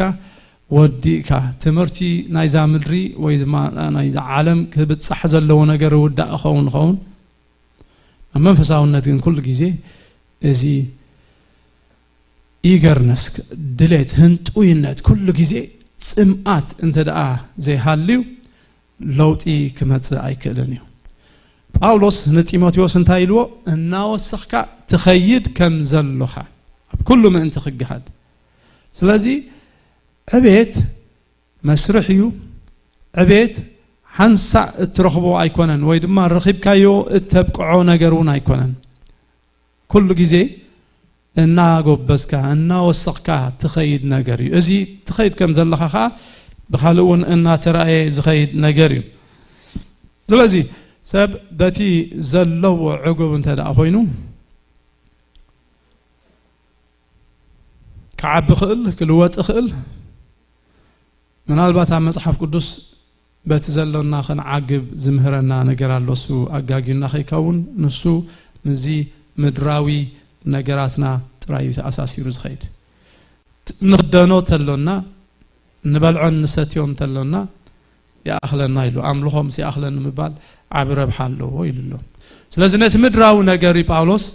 ወዲእካ። ትምህርቲ ናይዛ ምድሪ ወይ ድማ ናይዛ ዓለም ክብጻሕ ዘለዎ ነገር ይውዳእ ይኸውን ይኸውን። ኣብ መንፈሳውነት ግን ኩሉ ግዜ እዚ ኢገርነስ፣ ድሌት፣ ህንጡይነት፣ ኩሉ ግዜ ጽምኣት እንተ ደኣ ዘይሃልዩ ለውጢ ክመጽእ ኣይክእልን እዩ። ጳውሎስ ንጢሞቴዎስ እንታይ ኢልዎ? እናወሰኽካ ትኸይድ ከም ዘሎኻ ኣብ ኩሉ ምእንቲ ክገሃድ። ስለዚ ዕቤት መስርሕ እዩ። ዕቤት ሓንሳእ እትረኽቦ ኣይኮነን፣ ወይ ድማ ረኺብካዮ እተብቅዖ ነገር እውን ኣይኮነን። ኩሉ ግዜ እናጎበዝካ እናወሰኽካ ትኸይድ ነገር እዩ። እዚ ትኸይድ ከም ዘለኻ ኸዓ ብኻልእ እውን እናተራእየ ዝኸይድ ነገር እዩ። ስለዚ ሰብ በቲ ዘለዎ ዕጉብ እንተ ደኣ ኮይኑ ክዓቢ ይኽእል፣ ክልወጥ ይኽእል። ምናልባት ኣብ መጽሓፍ ቅዱስ በቲ ዘሎና ክንዓግብ ዝምህረና ነገር ኣሎ። እሱ ኣጋጊዩና ከይከውን፣ ንሱ ምስዚ ምድራዊ ነገራትና ጥራይ እዩ ተኣሳሲሩ ዝኸይድ። ንኽደኖ ተሎና፣ ንበልዖን ንሰትዮን ተሎና ይኣኽለና ኢሉ። ኣምልኾ ምስ ይኣኽለኒ ምባል ዓቢ ረብሓ ኣለዎ ኢሉ ኣሎ። ስለዚ ነቲ ምድራዊ ነገር እዩ ጳውሎስ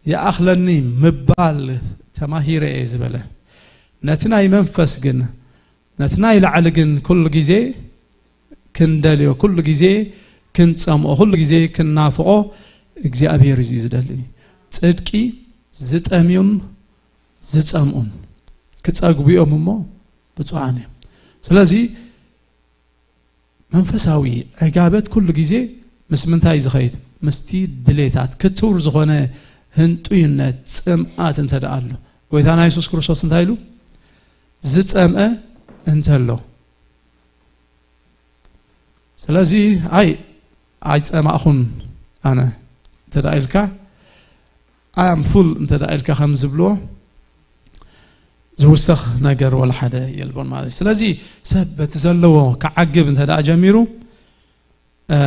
ይኣኽለኒ ምባል ተማሂረ እየ ዝበለ። ነቲ ናይ መንፈስ ግን፣ ነቲ ናይ ላዕሊ ግን ኩሉ ግዜ ክንደልዮ፣ ኩሉ ግዜ ክንጸምኦ፣ ኩሉ ግዜ ክንናፍቖ እግዚኣብሔር እዩ ዝደሊ። ጽድቂ ዝጠምዩን ዝጸምኡን ክጸግቡ እዮም እሞ ብፁዓን እዮም። ስለዚ መንፈሳዊ ዕጋበት ኩሉ ግዜ ምስ ምንታይ ዝኸይድ? ምስቲ ድሌታት፣ ክቱር ዝኾነ ህንጡይነት፣ ጽምኣት እንተ ደኣ ኣሎ፣ ጎይታና የሱስ ክርስቶስ እንታይ ኢሉ? ዝጸምአ እንተሎ። ስለዚ ኣይ ኣይጸማእኹን ኣነ እንተ ደኣ ኢልካ፣ I am full እንተ ደኣ ኢልካ ከም ዝብልዎ ዝውሰኽ ነገር ወላ ሓደ የልቦን ማለት እዩ። ስለዚ ሰብ በቲ ዘለዎ ክዓግብ እንተ ደኣ ጀሚሩ፣ እ፣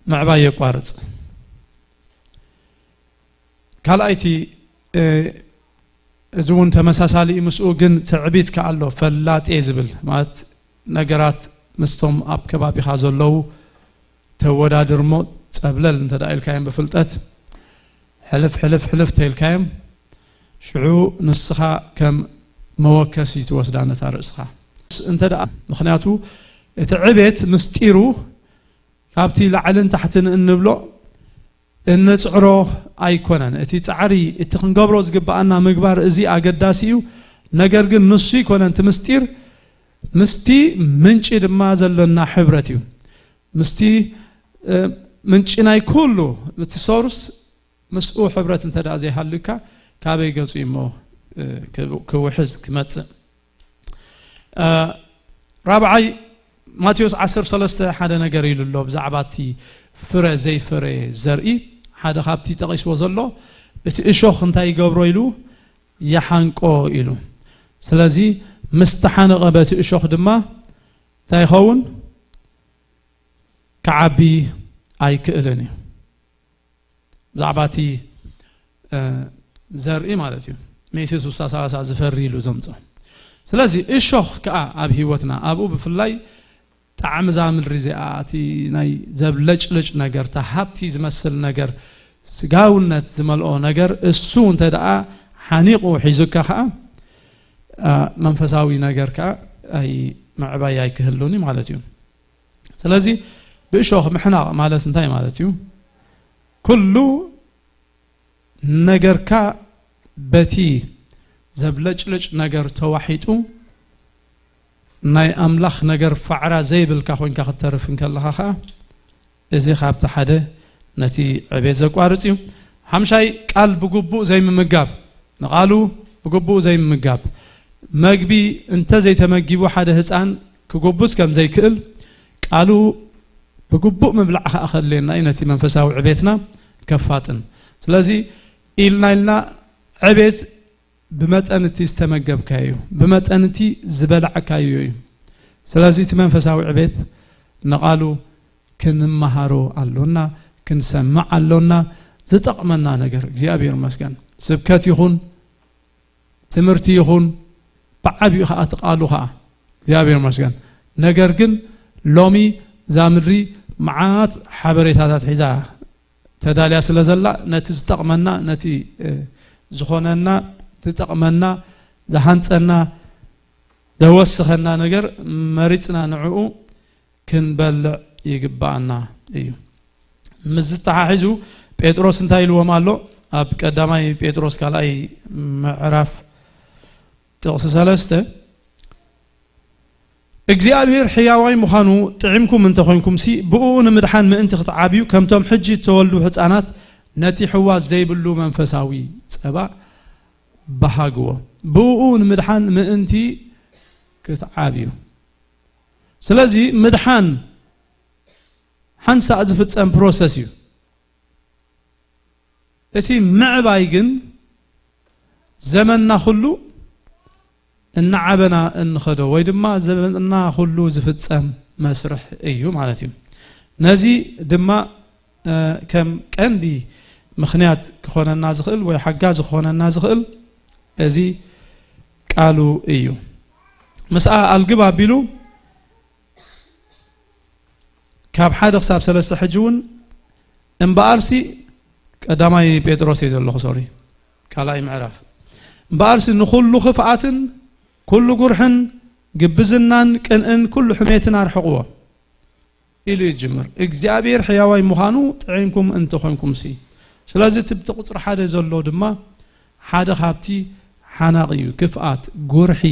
ምዕባይ የቋርጽ። ካልኣይቲ፣ እ፣ እዚ እውን ተመሳሳሊ እዩ ምስኡ፣ ግን ትዕቢት ከኣ ኣሎ፣ ፈላጤ ዝብል ማለት ነገራት ምስቶም ኣብ ከባቢኻ ዘለዉ ተወዳድር እሞ ጸብለል እንተ ደኣ ኢልካዮም ብፍልጠት፣ ሕልፍ ሕልፍ ሕልፍ ተኢልካዮም፣ ሽዑ ንስኻ ከም መወከሲ ትወስዳ ነታ ርእስኻ። እንተ ደኣ፣ ምኽንያቱ እቲ ዕቤት ምስጢሩ ካብቲ ላዕልን ታሕትን እንብሎ እንጽዕሮ ኣይኮነን። እቲ ጻዕሪ፣ እቲ ክንገብሮ ዝግብኣና ምግባር፣ እዚ ኣገዳሲ እዩ። ነገር ግን ንሱ ኣይኮነን እቲ ምስጢር፣ ምስቲ ምንጪ ድማ ዘለና ሕብረት እዩ። ምስቲ፣ እ፣ ምንጪ ናይ ኩሉ፣ እቲ ሶርስ፣ ምስኡ ሕብረት እንተ ደኣ ዘይሃልዩካ፣ ካበይ ገጹ እሞ፣ እ፣ ክው-፣ ክውሕዝ ክመጽእ? እ፣ ራብዓይ፣ ማቴዎስ ዓሰርተ ሰለስተ ሓደ ነገር ኢሉ ኣሎ ብዛዕባ እቲ ፍረ ዘይፈረየ ዘርኢ። ሓደ ካብቲ ጠቒስዎ ዘሎ፣ እቲ እሾኽ እንታይ ይገብሮ ኢሉ? ይሓንቆ ኢሉ። ስለዚ ምስ ተሓነቐ በቲ እሾኽ ድማ እንታይ ይኸውን? ክዓቢ ኣይክእልን እዩ። ብዛዕባ እቲ፣ እ፣ ዘርኢ ማለት እዩ። ሚእቲ ስሳ ሰላሳ ዝፈሪ ኢሉ ዘምጾ። ስለዚ እሾኽ ከኣ ኣብ ህይወትና፣ ኣብኡ ብፍላይ ጣዕሚ እዛ ምድሪ እዚኣ፣ እቲ ናይ ዘብለጭልጭ ነገር፣ እታ ሃብቲ ዝመስል ነገር፣ ስጋውነት ዝመልኦ ነገር፣ እሱ እንተ ደኣ ሓኒቑ ሒዙካ ከኣ፣ እ፣ መንፈሳዊ ነገር ከኣ ኣይ-፣ ምዕባይ ኣይክህሉን እዩ ማለት እዩ። ስለዚ ብእሾኽ ምሕናቕ ማለት እንታይ ማለት እዩ? ኩሉ ነገርካ በቲ ዘብለጭልጭ ነገር ተዋሒጡ ናይ ኣምላኽ ነገር ፋዕራ ዘይብልካ ኮይንካ ክትተርፍ እንከለኻ ኸኣ፣ እዚ ካብቲ ሓደ ነቲ ዕቤት ዘቋርጽ እዩ። ሓምሻይ፣ ቃል ብግቡእ ዘይምምጋብ፣ ንቓሉ ብግቡእ ዘይምምጋብ። መግቢ እንተ ዘይተመጊቡ ሓደ ህጻን ክጉብዝ ከም ዘይክእል፣ ቃሉ ብግቡእ ምብላዕ ከኣ ከድልየና እዩ፣ ነቲ መንፈሳዊ ዕቤትና ከፋጥን። ስለዚ ኢልና ኢልና ዕቤት ብመጠን እቲ ዝተመገብካዮ እዩ፣ ብመጠን እቲ ዝበላዕካዮ እዩ። ስለዚ እቲ መንፈሳዊ ዕቤት ንቓሉ ክንመሃሮ ኣሎና፣ ክንሰምዕ ኣሎና። ዝጠቕመና ነገር፣ እግዚኣብሔር ይመስገን፣ ስብከት ይኹን፣ ትምህርቲ ይኹን፣ ብዓቢኡ ኸዓ እቲ ቃሉ ኸዓ፣ እግዚኣብሔር ይመስገን። ነገር ግን ሎሚ እዛ ምድሪ መዓት ሓበሬታታት ሒዛ ተዳልያ ስለ ዘላ፣ ነቲ ዝጠቕመና፣ ነቲ፣ እ፣ ዝኾነና፣ ዝጠቕመና፣ ዝሃንጸና፣ ዘወስኸና ነገር መሪጽና ንዕኡ ክንበልዕ ይግብኣና እዩ። ምስ ዝተሓሒዙ ጴጥሮስ እንታይ ኢልዎም ኣሎ? ኣብ ቀዳማይ ጴጥሮስ ካልኣይ ምዕራፍ ጥቕሲ ሰለስተ እግዚኣብሔር ሕያዋይ ምዃኑ ጥዒምኩም እንተኾይንኩምሲ፣ ብእኡ ንምድሓን ምእንቲ ክትዓብዩ፣ ከምቶም ሕጂ እተወልዱ ሕፃናት ነቲ ሕዋስ ዘይብሉ መንፈሳዊ ጸባ በሃግዎ። ብእኡ ንምድሓን ምእንቲ ክትዓብዩ። ስለዚ ምድሓን ሓንሳእ ዝፍጸም ፕሮሰስ እዩ። እቲ ምዕባይ ግን ዘመንና ኩሉ እናዓበና እንኸዶ ወይ ድማ ዘመንና ኩሉ ዝፍጸም መስርሕ እዩ ማለት እዩ። ነዚ ድማ ከም ቀንዲ ምኽንያት ክኾነና ዝኽእል ወይ ሓጋዚ ክኾነና ዝኽእል እዚ ቃሉ እዩ። ምስኣ ኣልግብ ኣቢሉ ካብ ሓደ ክሳብ ሰለስተ ሕጂ እውን እምበኣርሲ ቀዳማይ ጴጥሮስ እየ ዘለኹ ሶሪ ካልኣይ ምዕራፍ እምበኣርሲ ንኹሉ ክፍኣትን ኩሉ ጉርሕን ግብዝናን ቅንእን ኩሉ ሕሜትን ኣርሕቕዎ ኢሉ ይጅምር እግዚኣብሔር ሕያዋይ ምዃኑ ጥዒምኩም እንተኾንኩምሲ ስለዚ ትብቲ ቁፅሪ ሓደ ዘሎ ድማ ሓደ ካብቲ ሓናቕ እዩ ክፍኣት ጉርሒ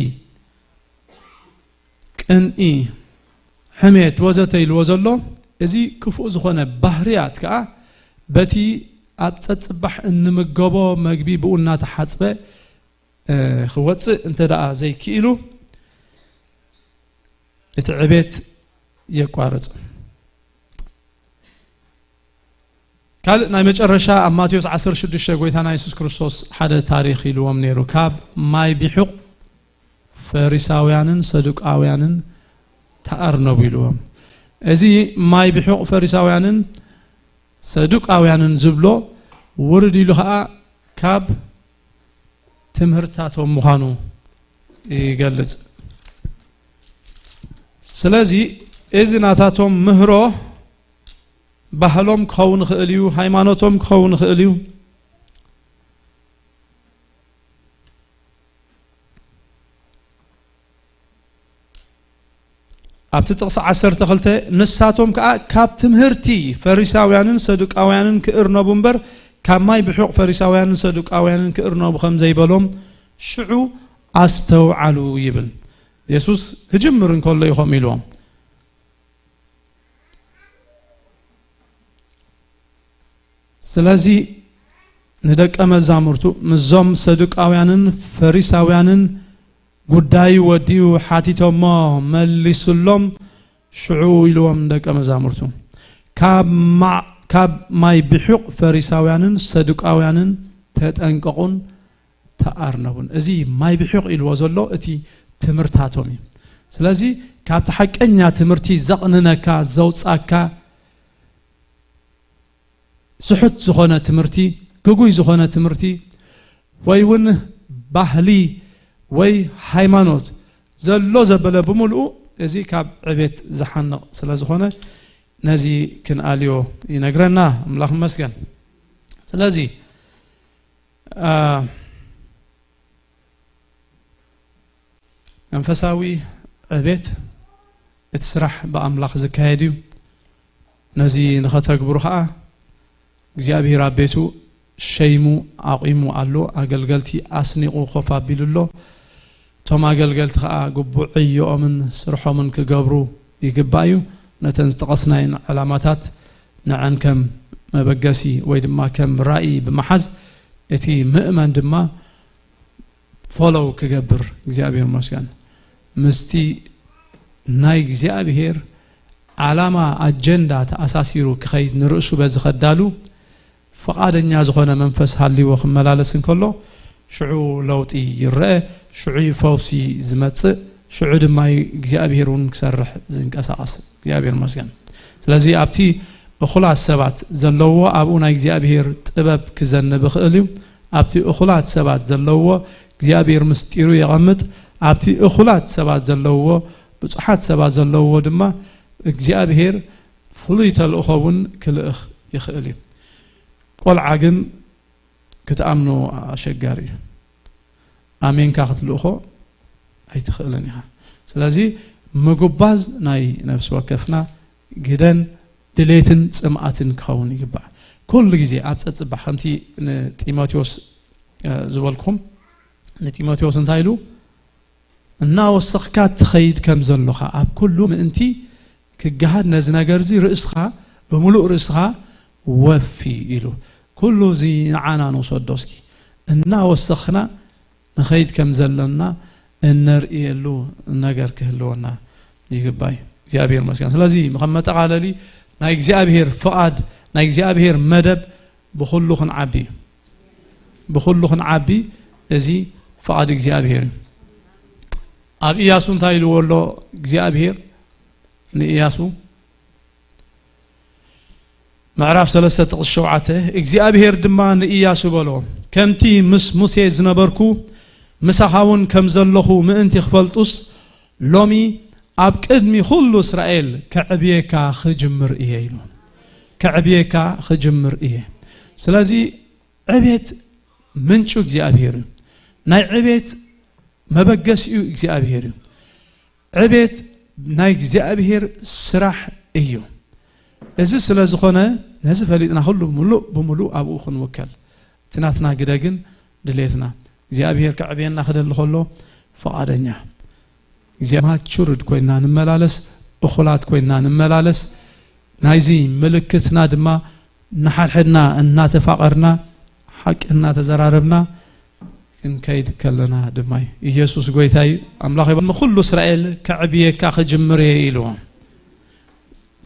ቅንኢ፣ ሕሜት ወዘተ ኢልዎ ዘሎ፣ እዚ ክፉእ ዝኾነ ባህርያት ከኣ በቲ ኣብ ጸጽባሕ እንምገቦ መግቢ ብኡ እናተሓጽበ ክወጽእ እንተ ደኣ ዘይክኢሉ እቲ ዕቤት የቋርጽ። ካልእ ናይ መጨረሻ ኣብ ማቴዎስ ዓሰርተ ሽዱሽተ ጎይታና የሱስ ክርስቶስ ሓደ ታሪኽ ኢልዎም ነይሩ። ካብ ማይ ቢሑቕ ፈሪሳውያንን ሰዱቃውያንን ተኣርነቡ ኢልዎም። እዚ ማይ ቢሑቕ ፈሪሳውያንን ሰዱቃውያንን ዝብሎ ውርድ ኢሉ ኸኣ ካብ ትምህርትታቶም ምዃኑ ይገልጽ። ስለዚ እዚ ናታቶም ምህሮ ባህሎም ክኸውን ይኽእል እዩ፣ ሃይማኖቶም ክኸውን ይኽእል እዩ። ኣብቲ ጥቕሲ ዓሰርተ ክልተ ንሳቶም ከኣ ካብ ትምህርቲ ፈሪሳውያንን ሰዱቃውያንን ክእርነቡ እምበር ካብ ማይ ብሑቕ ፈሪሳውያንን ሰዱቃውያንን ክእርነቡ ከም ዘይበሎም ሽዑ ኣስተውዓሉ ይብል። የሱስ ክጅምር እንከሎ እዩ ከምኡ ኢልዎም። ስለዚ ንደቀ መዛሙርቱ ምስዞም ሰዱቃውያንን ፈሪሳውያንን ጉዳዩ ወዲኡ ሓቲቶሞ መሊሱሎም ሽዑ ኢልዎም ንደቀ መዛሙርቱ ካብ ማ- ካብ ማይ ብሑቕ ፈሪሳውያንን ሰዱቃውያንን ተጠንቀቑን ተኣርነቡን። እዚ ማይ ብሑቕ ኢልዎ ዘሎ እቲ ትምህርታቶም እዩ። ስለዚ ካብቲ ሓቀኛ ትምህርቲ ዘቕንነካ ዘውጻካ ስሑት ዝኾነ ትምህርቲ፣ ግጉይ ዝኾነ ትምህርቲ ወይ እውን ባህሊ ወይ ሃይማኖት ዘሎ ዘበለ ብምልኡ እዚ ካብ ዕቤት ዝሓንቕ ስለ ዝኾነ ነዚ ክንኣልዮ ይነግረና። ኣምላኽ ይመስገን። ስለዚ መንፈሳዊ ዕቤት እቲ ስራሕ ብኣምላኽ ዝካየድ እዩ። ነዚ ንኸተግብሩ ኸኣ እግዚኣብሔር ኣብ ቤቱ ሸይሙ ኣቑሙ ኣሎ። ኣገልገልቲ ኣስኒቑ ኮፍ ኣቢሉ ኣሎ። እቶም ኣገልገልቲ ኸኣ ግቡእ ዕዮኦምን ስርሖምን ክገብሩ ይግባእ እዩ። ነተን ዝጠቐስናየን ዕላማታት ንዐን ከም መበገሲ ወይ ድማ ከም ራእይ ብምሓዝ እቲ ምእመን ድማ ፎሎው ክገብር እግዚኣብሔር ይመስገን ምስቲ ናይ እግዚኣብሔር ዓላማ ኣጀንዳ ተኣሳሲሩ ክኸይድ ንርእሱ በዚ ከዳሉ ፍቓደኛ ዝኾነ መንፈስ ሃልይዎ ክመላለስ እንከሎ ሽዑ ለውጢ ይረአ፣ ሽዑ እዩ ፈውሲ ዝመጽእ፣ ሽዑ ድማ እዩ እግዚኣብሔር እውን ክሰርሕ ዝንቀሳቐስ። እግዚኣብሔር ይመስገን። ስለዚ ኣብቲ እኹላት ሰባት ዘለዎ ኣብኡ ናይ እግዚኣብሔር ጥበብ ክዘንብ ይኽእል እዩ። ኣብቲ እኹላት ሰባት ዘለዎ እግዚኣብሔር ምስጢሩ የቐምጥ። ኣብቲ እኹላት ሰባት ዘለዎ ብፁሓት ሰባት ዘለዎ ድማ እግዚኣብሔር ፍሉይ ተልእኾ እውን ክልእኽ ይኽእል እዩ። ቆልዓ ግን ክትኣምኖ ኣሸጋሪ እዩ። ኣሜንካ ክትልእኾ ኣይትኽእልን ኢኻ። ስለዚ ምጉባዝ ናይ ነፍሲ ወከፍና ግደን ድሌትን ጽምኣትን ክኸውን ይግባእ። ኩሉ ግዜ ኣብ ጸጽባሕ ከምቲ ንጢሞቴዎስ ዝበልኩኹም ንጢሞቴዎስ እንታይ ኢሉ እናወሰኽካ ትኸይድ ከም ዘሎኻ ኣብ ኩሉ ምእንቲ ክገሃድ ነዚ ነገር እዚ ርእስኻ ብምሉእ ርእስኻ ወፊ ኢሉ። ኩሉ እዚ ንዓና ንውሰዶ እስኪ። እናወሰኽና ንኸይድ ከም ዘለና እነርእየሉ ነገር ክህልወና ይግባይ። እግዚኣብሔር ይመስገን። ስለዚ ከም መጠቓለሊ ናይ እግዚኣብሔር ፍቓድ፣ ናይ እግዚኣብሔር መደብ ብኹሉ ክንዓቢ፣ ብኹሉ ክንዓቢ እዚ ፍቓድ እግዚኣብሔር እዩ። ኣብ ኢያሱ እንታይ ኢልዎ ኣሎ እግዚኣብሔር ንኢያሱ? ምዕራፍ ሰለስተ ጥቕሲ ሸውዓተ፣ እግዚኣብሔር ድማ ንኢያሱ በሎ፣ ከምቲ ምስ ሙሴ ዝነበርኩ ምሳኻ እውን ከም ዘለኹ ምእንቲ ክፈልጡስ፣ ሎሚ ኣብ ቅድሚ ኹሉ እስራኤል ከዕብየካ ክጅምር እየ ኢሉ። ከዕብየካ ክጅምር እየ። ስለዚ ዕቤት ምንጩ እግዚኣብሔር እዩ። ናይ ዕቤት መበገሲኡ እግዚኣብሔር እዩ። ዕቤት ናይ እግዚኣብሔር ስራሕ እዩ። እዚ ስለ ዝኾነ ነዚ ፈሊጥና ኩሉ ምሉእ ብምሉእ ኣብኡ ክንውከል። እቲ ናትና ግደ ግን ድሌትና እግዚኣብሔር ከዕብየና ክደሊ ከሎ ፍቓደኛ። እግዚኣብሔር ማቹርድ ኮይና ንመላለስ፣ እኹላት ኮይና ንመላለስ። ናይዚ ምልክትና ድማ ንሓድሕድና እናተፋቐርና ሓቂ እናተዘራረብና ክንከይድ ከለና ድማ እዩ። ኢየሱስ ጎይታ እዩ። ኣምላኽ ይባርክ። ንኹሉ እስራኤል ከዕብየካ ክጅምር እየ ኢልዎ።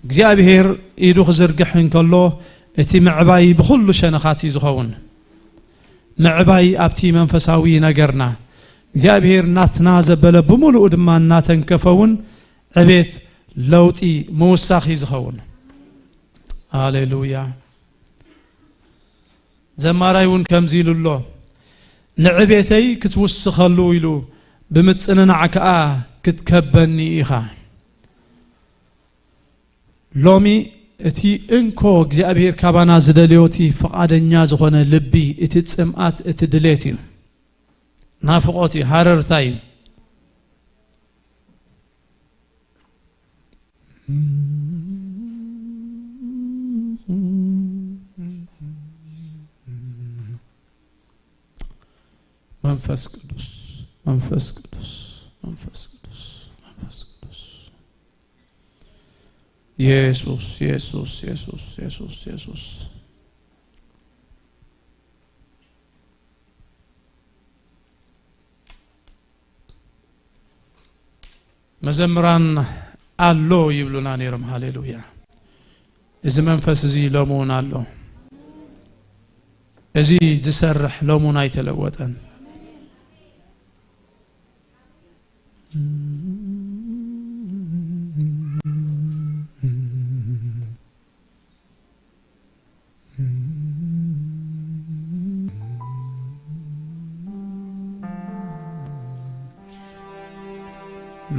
እግዚኣብሔር ኢዱ ክዝርግሕ እንከሎ እቲ ምዕባይ ብኹሉ ሸነኻት እዩ ዝኸውን። ምዕባይ ኣብቲ መንፈሳዊ ነገርና እግዚኣብሔር ናትና ዘበለ ብምሉኡ ድማ እናተንከፈ እውን ዕቤት፣ ለውጢ፣ ምውሳኽ እዩ ዝኸውን። ሃሌሉያ። ዘማራይ እውን ከምዚ ኢሉ ኣሎ፣ ንዕቤተይ ክትውስኸሉ ኢሉ ብምጽንናዕ ከኣ ክትከበኒ ኢኻ። ሎሚ እቲ እንኮ እግዚኣብሔር ካባና ዝደልዮ እቲ ፍቓደኛ ዝኾነ ልቢ፣ እቲ ጽምኣት፣ እቲ ድሌት እዩ። ናፍቖት እዩ፣ ሃረርታ እዩ። መንፈስ ቅዱስ፣ መንፈስ ቅዱስ፣ መንፈስ ቅዱስ፣ መንፈስ ቅዱስ። የሱስ፣ የሱስ፣ የሱስ፣ የሱስ፣ የሱስ። መዘምራን ኣሎ ይብሉና ነይሮም። ሃሌሉያ። እዚ መንፈስ እዚ ሎሚ እውን ኣሎ። እዚ ዝሰርሕ ሎሚ እውን ኣይተለወጠን።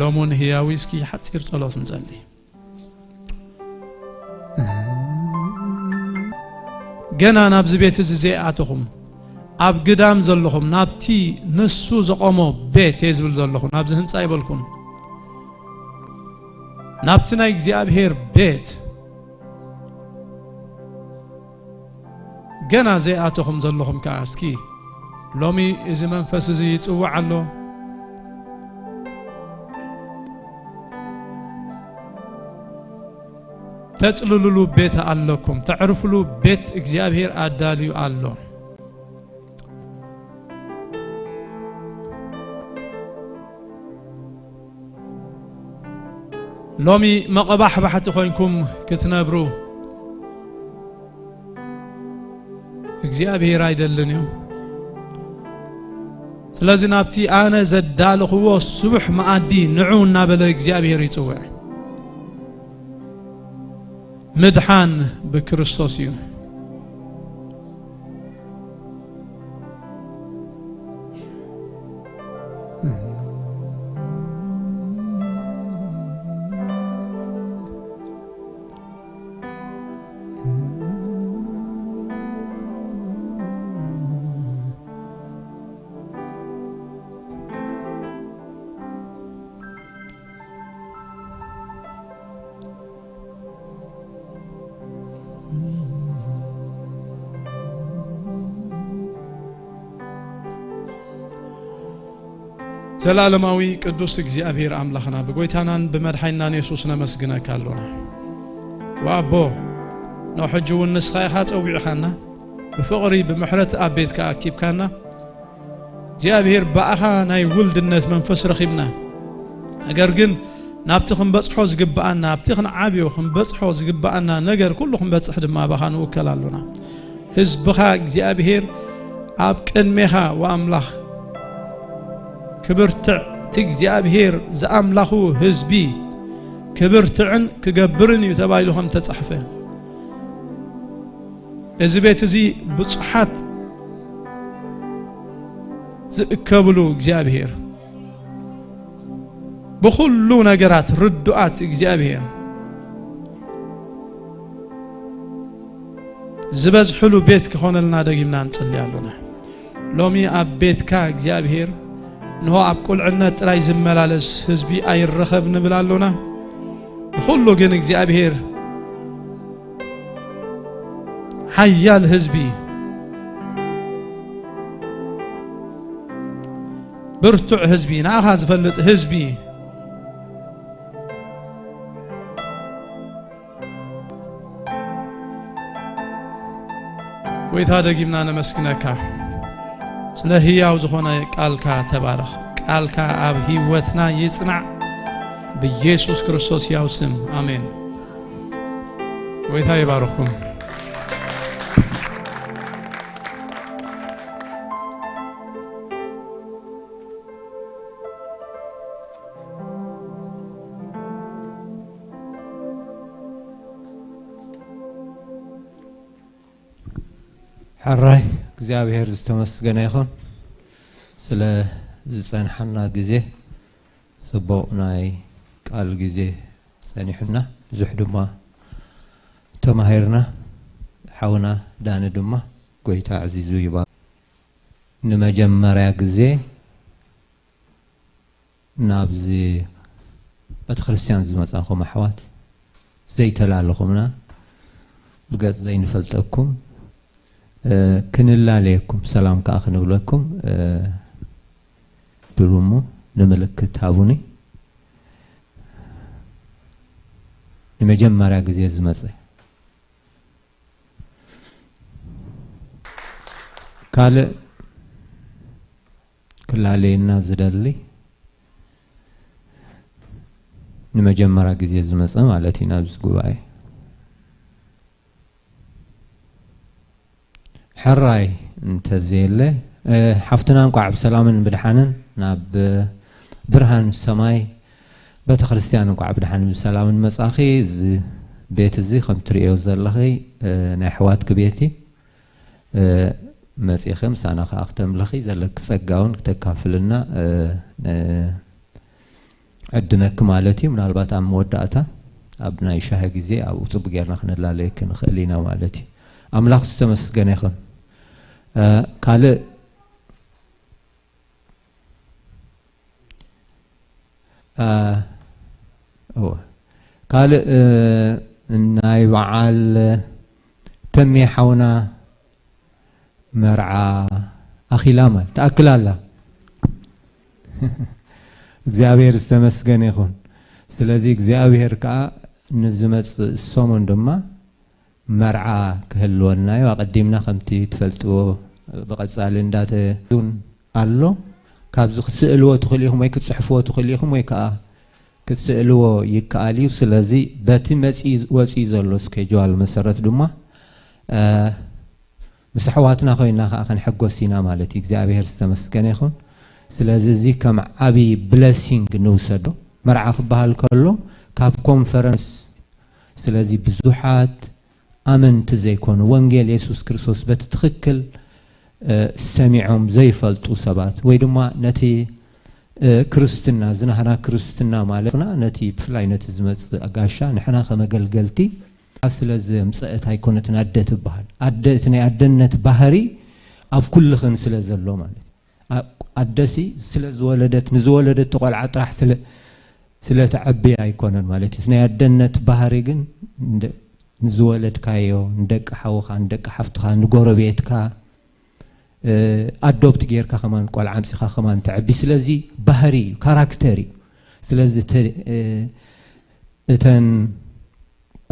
ሎሙን ህያዊ እስኪ ሓጺር ጸሎት ንጸሊ። ገና ናብዚ ቤት እዚ ዘይኣተኹም፣ ኣብ ግዳም ዘለኹም፣ ናብቲ ንሱ ዘቖሞ ቤት እየ ዝብል ዘለኹ፣ ናብዚ ህንጻ ኣይበልኩን። ናብቲ ናይ እግዚኣብሔር ቤት ገና ዘይኣተኹም ዘለኹም ከኣ፣ እስኪ ሎሚ እዚ መንፈስ እዚ ይጽውዕ ኣሎ። ተጽልሉሉ ቤት ኣለኩም፣ ተዕርፍሉ ቤት እግዚኣብሔር ኣዳልዩ ኣሎ። ሎሚ መቐባሕባሕቲ ኮይንኩም ክትነብሩ እግዚኣብሔር ኣይደልን እዩ። ስለዚ ናብቲ ኣነ ዘዳለኽዎ ስቡሕ መኣዲ ንዑ እናበለ እግዚኣብሔር ይጽውዕ። ምድሓን ብክርስቶስ እዩ። ዘላለማዊ ቅዱስ እግዚኣብሔር ኣምላኽና፣ ብጎይታናን ብመድሓኒናን የሱስ ነመስግነካ ኣሎና። ወኣቦ፣ ኖ ሕጂ እውን ንስኻ ኢኻ ጸዊዕኻና፣ ብፍቕሪ ብምሕረት ኣብ ቤትካ ኣኪብካና። እግዚኣብሔር ብኣኻ ናይ ውልድነት መንፈስ ረኺብና። ነገር ግን ናብቲ ክንበጽሖ ዝግብኣና፣ ኣብቲ ክንዓብዮ ክንበጽሖ ዝግብኣና ነገር ኩሉ ክንበጽሕ ድማ ኣባኻ ንውከል ኣሎና። ህዝብኻ እግዚኣብሔር ኣብ ቅድሜኻ ወኣምላኽ ክብርትዕ፣ እቲ እግዚኣብሔር ዝኣምላኹ ህዝቢ ክብርትዕን ክገብርን እዩ ተባሂሉ ከም ተጻሕፈ። እዚ ቤት እዚ ብጹሓት ዝእከብሉ እግዚኣብሔር፣ ብኹሉ ነገራት ርዱኣት እግዚኣብሔር ዝበዝሕሉ ቤት ክኾነልና ደጊምና ንጽሊ ኣሎና። ሎሚ ኣብ ቤትካ እግዚኣብሔር፣ እንሆ ኣብ ቁልዕነት ጥራይ ዝመላለስ ህዝቢ ኣይረኸብ ንብል ኣሎና። ብኹሉ ግን እግዚኣብሔር ሓያል ህዝቢ፣ ብርቱዕ ህዝቢ፣ ንኣኻ ዝፈልጥ ህዝቢ፣ ጎይታ ደጊምና ነመስግነካ። ስለ ህያው ዝኾነ ቃልካ ተባረኽ። ቃልካ ኣብ ህይወትና ይጽናዕ። ብኢየሱስ ክርስቶስ ህያው ስም። ኣሜን። ጎይታ ይባርኽኩም። ሕራይ እግዚኣብሔር ዝተመስገነ ይኹን ስለ ዝጸንሓና ግዜ፣ ጽቡቕ ናይ ቃል ግዜ ጸኒሑና፣ ብዙሕ ድማ ተማሂርና። ሓውና ዳኒ ድማ ጎይታ ኣዕዚዙ ይባርክ። ንመጀመርያ ግዜ ናብዚ ቤተክርስትያን ዝመጻኹም ኣሕዋት፣ ዘይተላለኹምና፣ ብገጽ ዘይንፈልጠኩም፣ እ፣ ክንላለየኩም፣ ሰላም ከኣ ክንብለኩም፣ እ፣ ድሉ እሞ ንምልክት ሃቡኒ። ንመጀመርያ ግዜ ዝመጸ። ካልእ ክላለየና ዝደሊ፣ ንመጀመርያ ግዜ ዝመጸ ማለት እዩ ናብዚ ጉባኤ። ሕራይ እንተዘየለ፣ እ፣ ሓፍትና እንቋዕ ብሰላምን ብድሓንን ናብ ብርሃን ሰማይ ቤተ ክርስቲያን እንቋዕ ብድሓን ብሰላምን መጻኺ። እዚ ቤት እዚ ከም ትርእዮ ዘለኺ፣ እ፣ ናይ ኣሕዋትኪ ቤት እዩ። እ፣ መጺኺ ምሳና ከኣ ክተምልኺ ዘለኪ ጸጋ እውን ክተካፍልና፣ እ፣ ን-፣ ዕድመኪ ማለት እዩ። ምናልባት ኣብ መወዳእታ ኣብ ናይ ሻሂ ግዜ ኣብኡ ጽቡቅ ጌርና ክንላለየኪ ንኽእል ኢና ማለት እዩ። ኣምላኽ ዝተመስገነ ይኹን። እ፣ ካልእ፣ እ፣ እወ፣ ካልእ፣ እ፣ ናይ በዓል ተሜ ሓውና መርዓ ኣኺላ ማለት ትኣክል ኣላ። እግዚኣብሔር ዝተመስገነ ይኹን። ስለዚ እግዚኣብሔር ከኣ ንዝመጽእ ሰሙን ድማ መርዓ ክህልወና እዩ። ኣቐዲምና ከምቲ ትፈልጥዎ ብቐጻሊ እንዳተ-፣ እውን ኣሎ። ካብዚ ክትስእልዎ ትኽእሉ ኢኹም ወይ ክትጽሕፍዎ ትኽእሉ ኢኹም ወይ ከኣ ክትስእልዎ ይከኣል እዩ። ስለዚ በቲ መጺ-፣ ወጺኡ ዘሎ ስኬጅዋል መሰረት ድማ፣ እ፣ ምስ ኣሕዋትና ኮይና ከኣ ክንሕጎስ ኢና ማለት እዩ። እግዚኣብሔር ዝተመስገነ ይኹን። ስለዚ እዚ ከም ዓቢ ብለሲንግ ንውሰዶ። መርዓ ክበሃል ከሎ ካብ ኮንፈረንስ፣ ስለዚ ብዙሓት ኣመንቲ ዘይኮኑ፣ ወንጌል የሱስ ክርስቶስ በቲ ትኽክል፣ እ፣ ሰሚዖም ዘይፈልጡ ሰባት ወይ ድማ ነቲ፣ እ፣ ክርስትና፣ እዚ ናህና ክርስትና ማለትና ነቲ ብፍላይ ነቲ ዝመጽእ ጋሻ ንሕና ከም ኣገልገልቲ ስለ ዘምጸአት ኣይኮነትን ኣደ ትበሃል። ኣደ፣ እቲ ናይ ኣደነት ባህሪ ኣብ ኩልኽን ስለ ዘሎ ማለት እዩ። ኣ-፣ ኣደሲ ስለ ዝወለደት፣ ንዝወለደቶ ቆልዓ ጥራሕ ስለ፣ ስለ ተዐቢ ኣይኮነን ማለት እዩ። ናይ ኣደነት ባህሪ ግን እንደ-፣ ንዝወለድካዮ፣ ንደቂ ሓውኻ፣ ንደቂ ሓፍትኻ፣ ንጎረቤትካ፣ ኣዶፕት ጌርካ ከማን ቆልዓ ኣምፂኻ ከማን ተዕቢ። ስለዚ ባህሪ እዩ፣ ካራክተር እዩ። ስለዚ እተ- እ፣ እተን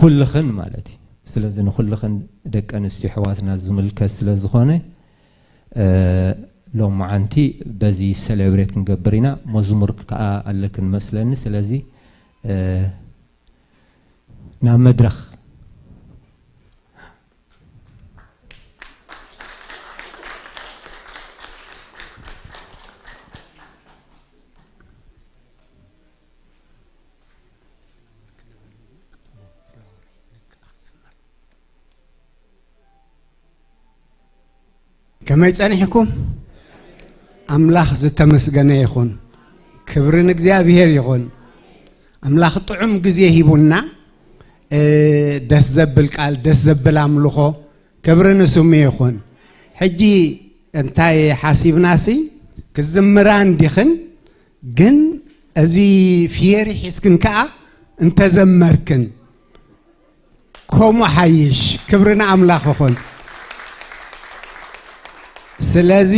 ኩልኽን ማለት እዩ። ስለዚ ንኩልኽን ደቂ ኣንስትዮ ኣሕዋትና ዝምልከት ስለ ዝኾነ፣ እ፣ ሎማዓንቲ በዚ ሴሌብሬት ክንገብር ኢና። መዝሙር ከዓ ኣለክን መስለኒ። ስለዚ፣ እ፣ ናብ መድረኽ። ከመይ ጸኒሕኩም? ኣምላኽ ዝተመስገነ ይኹን። ክብሪ ንእግዚኣብሔር ይኹን። ኣምላኽ ጥዑም ግዜ ሂቡና፣ እ፣ ደስ ዘብል ቃል፣ ደስ ዘብል ኣምልኾ፣ ክብሪ ንስሙ ይኹን። ሕጂ እንታይ ሓሲብናሲ፣ ክዝምራ እንዲኽን፣ ግን እዚ ፍየሪ ሒዝክን ከኣ እንተዘመርክን፣ ከምኡ ሓይሽ። ክብሪ ንኣምላኽ ይኹን። ስለዚ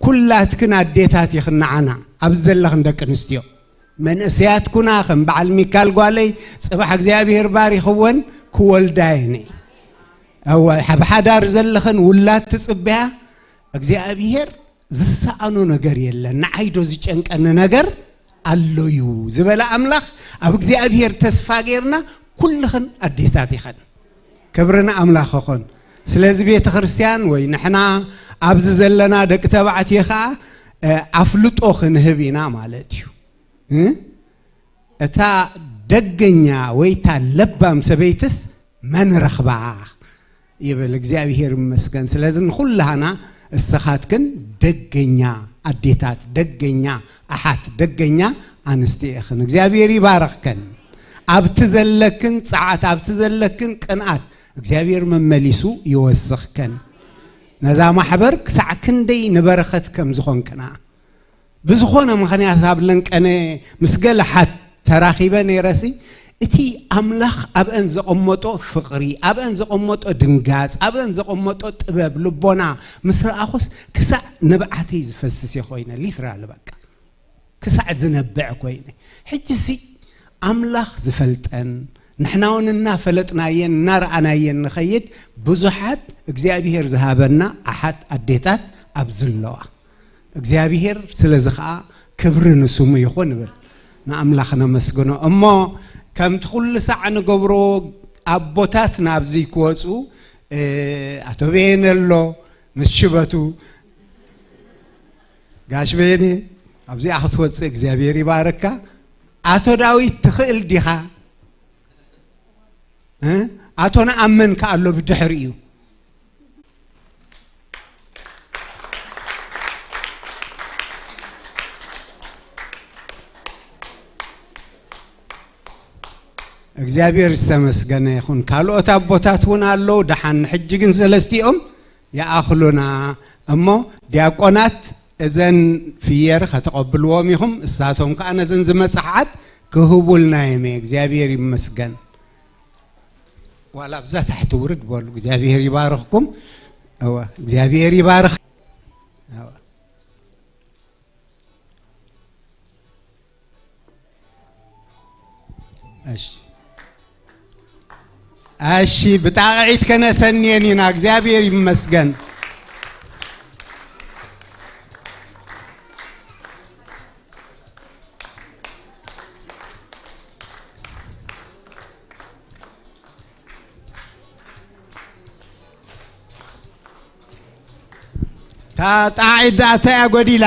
ኩላትክን ኣዴታት ኢኽን ንዓና፣ ኣብዚ ዘለኽን ደቂ ኣንስትዮ። መንእሰያት ኩና፣ ከም በዓል ሚካል ጓለይ፣ ጽባሕ እግዚኣብሔር ባሪኽወን ክወልዳ እየን። እወ፣ ኣብ ሓዳር ዘለኽን ውላድ ትጽበያ፣ እግዚኣብሔር ዝሰኣኖ ነገር የለን፣ ንዓይዶ ዝጨንቀኒ ነገር ኣሎዩ ዝበለ ኣምላኽ፣ ኣብ እግዚኣብሔር ተስፋ ጌርና፣ ኩልኽን ኣዴታት ኢኸን። ክብሪ ንኣምላኽ ይኹን። ስለዚ ቤተ ክርስቲያን ወይ ንሕና ኣብዚ ዘለና ደቂ ተባዕትዮ ኸኣ፣ እ፣ ኣፍልጦ ክንህብ ኢና ማለት እዩ። እ? እታ ደገኛ ወይ እታ ለባም ሰበይትስ መን ረኽባ? ይብል። እግዚኣብሔር ይመስገን። ስለዚ ንኹላህና እሰኻትክን ደገኛ ኣዴታት፣ ደገኛ ኣሓት፣ ደገኛ ኣንስቲ ኢኽን። እግዚኣብሔር ይባርኽከን። ኣብቲ ዘለክን ጸዓት፣ ኣብቲ ዘለክን ቅንኣት እግዚኣብሔር መመሊሱ ይወስኽከን። ነዛ ማሕበር ክሳዕ ክንደይ ንበረኸት ከም ዝኾንክና። ብዝኾነ ምኽንያት ኣብ ለንቀነ ምስ ገለ ሓት ተራኺበ ነይረሲ፣ እቲ ኣምላኽ ኣብአን ዘቐመጦ ፍቕሪ፣ ኣብአን ዘቐመጦ ድንጋጽ፣ ኣብአን ዘቐመጦ ጥበብ፣ ልቦና ምስ ረኣኹስ፣ ክሳዕ ንብዓተይ ዝፈስስ እየ ኮይነ፣ ሊትራሊ በቃ። ክሳዕ ዝነብዕ ኮይነ። ሕጂሲ ኣምላኽ ዝፈልጠን፣ ንሕና እውን እናፈለጥናየን እናረኣናየን ንኸይድ፣ ብዙሓት እግዚኣብሔር ዝሃበና ኣሓት ኣዴታት ኣብዚ ኣለዋ። እግዚኣብሔር ስለዚ ኸዓ ክብሪ ንስሙ ይኹን ንብል፣ ንኣምላኽ ነመስግኖ። እሞ ከምቲ ኩሉ ሳዕ ንገብሮ ኣቦታት ናብዚ ክወፁ፣ እ፣ ኣቶ በየነ ኣሎ ምስ ሽበቱ፣ ጋሽ በየነ ኣብዚኣ ክትወፅእ እግዚኣብሔር ይባረካ። ኣቶ ዳዊት ትኽእል ዲኻ? እ? ኣቶ ነኣምን ከኣ ኣሎ ብድሕሪኡ። እግዚኣብሔር ዝተመስገነ ይኹን። ካልኦት ኣቦታት እውን ኣለዉ። ደሓን ሕጂ ግን ሰለስቲኦም ይኣኽሉና። እሞ ዲያቆናት እዘን ፍየር ከተቐብልዎም ኢኹም። እሳቶም ከኣ ነዘን ዝመጽሓት ክህቡልና እዮም። እግዚኣብሔር ይመስገን። ዋላ ኣብዛ ታሕቲ ውርድ በሉ። እግዚኣብሔር ይባርኽኩም። እወ፣ እግዚኣብሔር ይባርኽ። እወ። እሺ። እሺ፣ ብጣቕዒት ከነሰንየን ኢና። እግዚኣብሔር ይመስገን። እታ ጣዒት ደኣ እንታይ እያ ጎዲላ?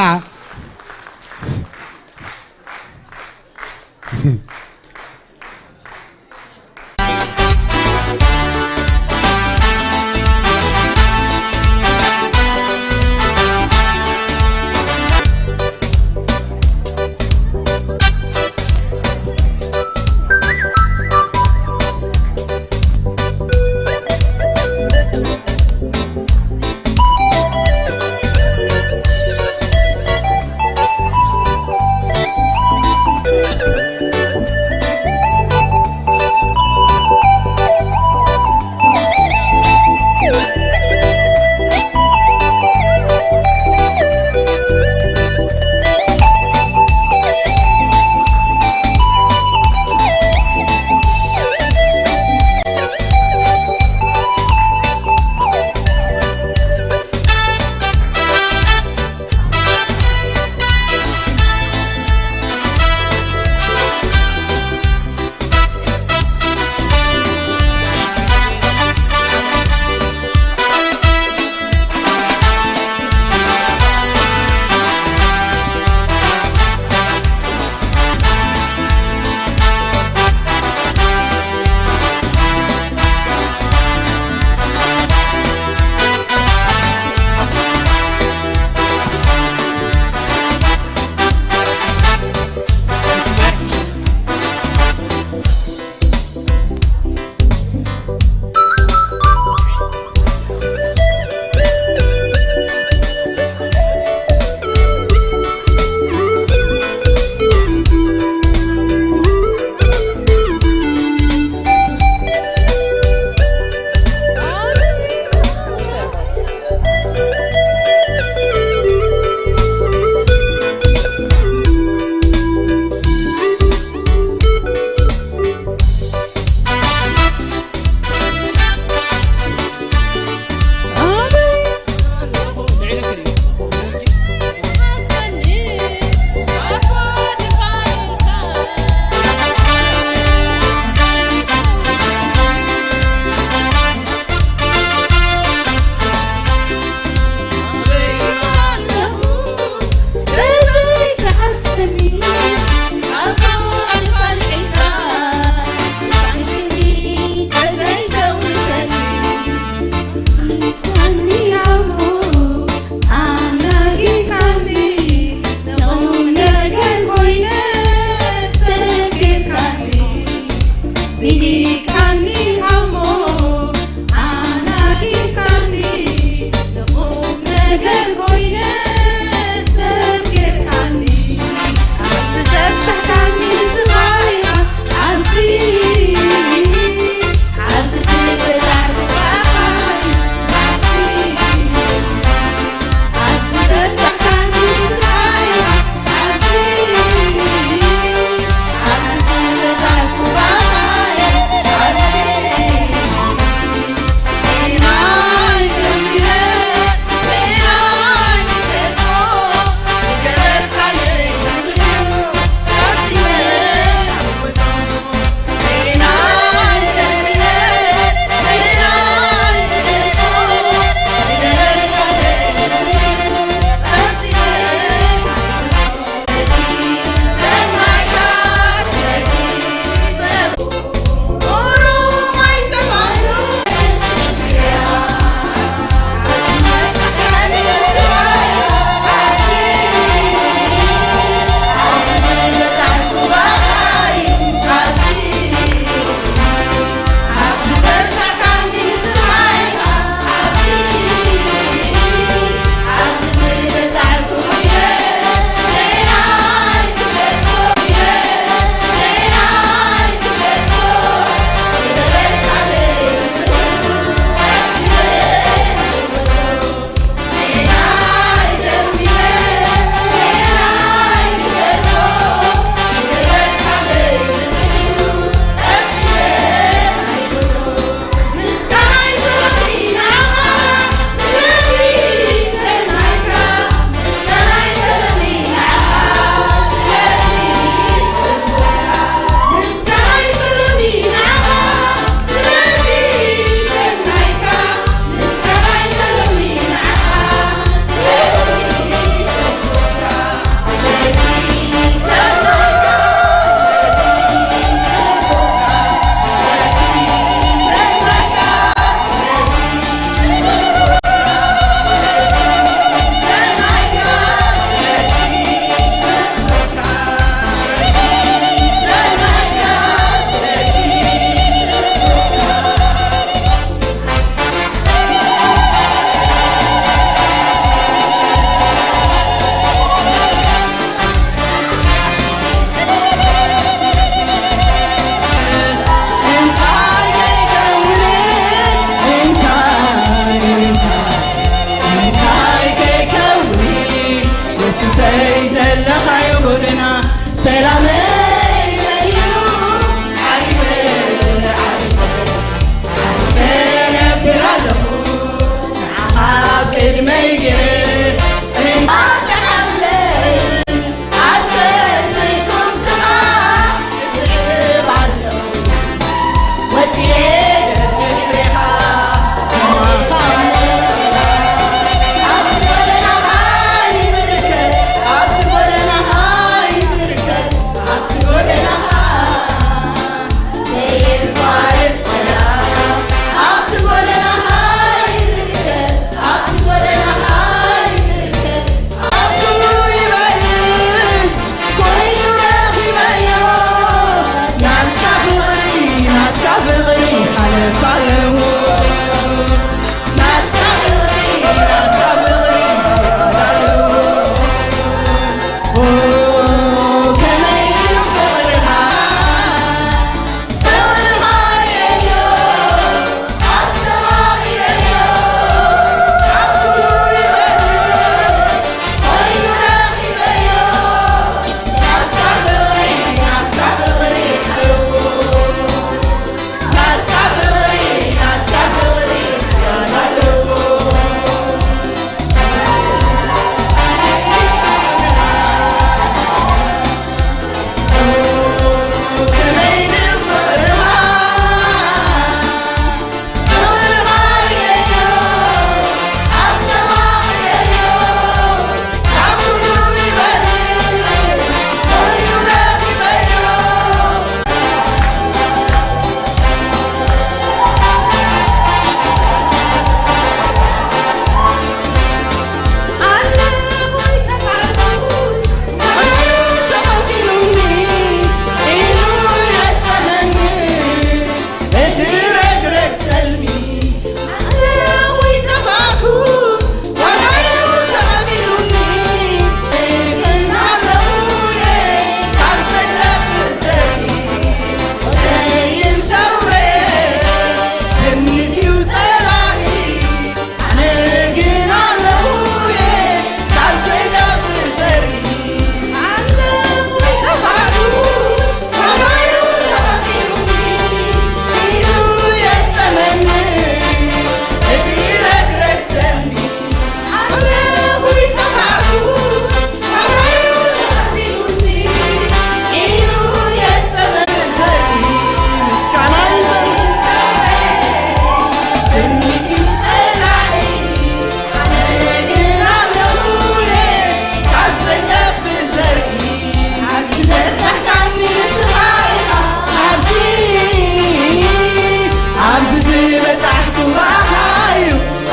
በጻሕኩ ባኻዩ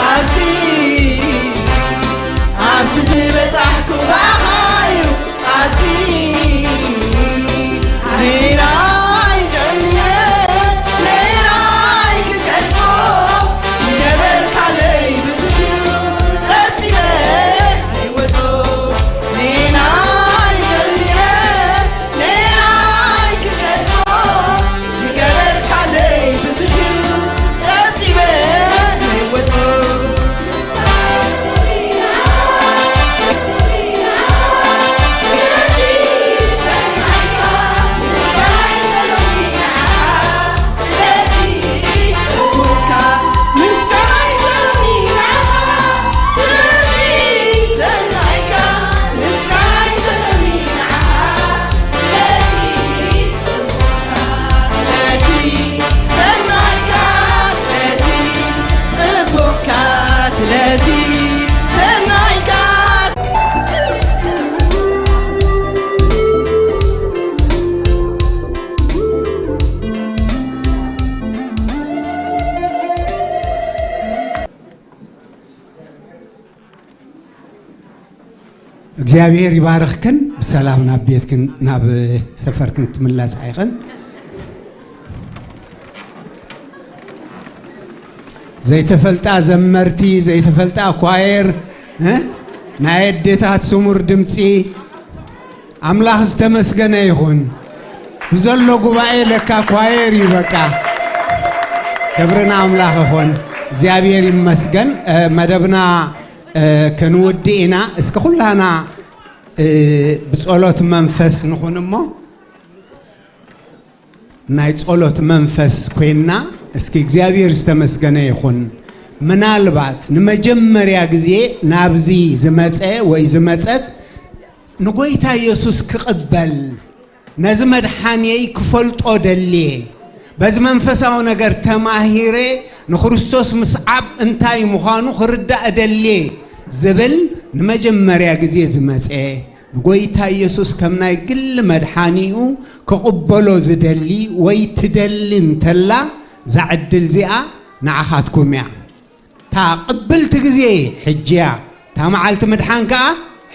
ኣብዚ፣ ኣብዚ ዝበጻሕኩ ባኻዩ ኣብዚ፣ ኔራይ ጨምየ፣ ኔራይ ክቀድፎ፣ ዝገበርካለይ ብዙሕ እዩ፣ ጸብጺበ ኣይወጾ፣ ኔራይ ጨምየ፣ ኔራይ ክቀድፎ፣ ዝገበርካለይ ብዙሕ እዩ፣ ጸብጺበ ኣይወጾ። እግዚኣብሔር ይባርኽክን፣ ብሰላም ናብ ቤትክን ናብ ሰፈርክን ትምለሳ ኢኽን። ዘይተፈልጣ ዘመርቲ፣ ዘይተፈልጣ ኳየር፣ እ? ናይ ኣዴታት ስሙር ድምፂ። ኣምላኽ ዝተመስገነ ይኹን። ብዘሎ ጉባኤ ለካ ኳየር እዩ በቃ። ክብሪ ንኣምላኽ ይኹን። እግዚኣብሔር ይመስገን። እ፣ መደብና፣ እ፣ ክንውድእ ኢና። እስኪ ኩላና፣ እ፣ ብጸሎት መንፈስ ንኹን እሞ፣ ናይ ጸሎት መንፈስ ኮይንና፣ እስኪ እግዚኣብሔር ዝተመስገነ ይኹን። ምናልባት ንመጀመርያ ግዜ ናብዚ ዝመጸ ወይ ዝመጸት ንጎይታ ኢየሱስ ክቕበል፣ ነዚ መድሓንየይ ክፈልጦ ደልየ፣ በዚ መንፈሳዊ ነገር ተማሂረ፣ ንክርስቶስ ምስዓብ እንታይ ምዃኑ ክርዳእ ደልየ ዝብል ንመጀመርያ ግዜ ዝመጸ፣ ንጎይታ ኢየሱስ ከም ናይ ግሊ መድሓኒኡ ክቕበሎ ዝደሊ ወይ ትደሊ እንተላ፣ እዛ ዕድል እዚኣ ንዓኻትኩም እያ። እታ ቅብልቲ ግዜ ሕጂ እያ፣ እታ መዓልቲ ምድሓን ከኣ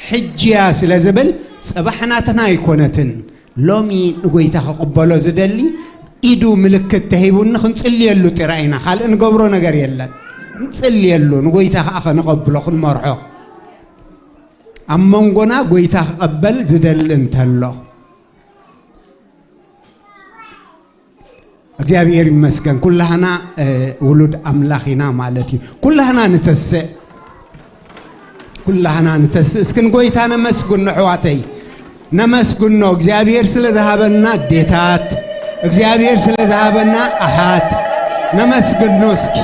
ሕጂ እያ ስለ ዝብል፣ ጽባሕ ናትና ኣይኮነትን። ሎሚ ንጎይታ ክቕበሎ ዝደሊ ኢዱ ምልክት ተሂቡኒ ክንጽልየሉ ጥራይ ኢና። ካልእ ንገብሮ ነገር የለን። ክንጽልየሉ፣ ንጎይታ ከኣ ከነቐብሎ፣ ክንመርሖ። ኣብ መንጎና ጎይታ ክቐበል ዝደሊ እንተሎ፣ እግዚኣብሔር ይመስገን፣ ኩላህና፣ እ፣ ውሉድ ኣምላኽ ኢና ማለት እዩ። ኩላህና ንተስእ፣ ኩላህና ንተስእ። እስኪ ንጎይታ ነመስግኖ ኣሕዋተይ፣ ነመስግኖ። እግዚኣብሔር ስለ ዝሃበና ኣዴታት፣ እግዚኣብሔር ስለ ዝሃበና ኣሓት ነመስግኖ። እስኪ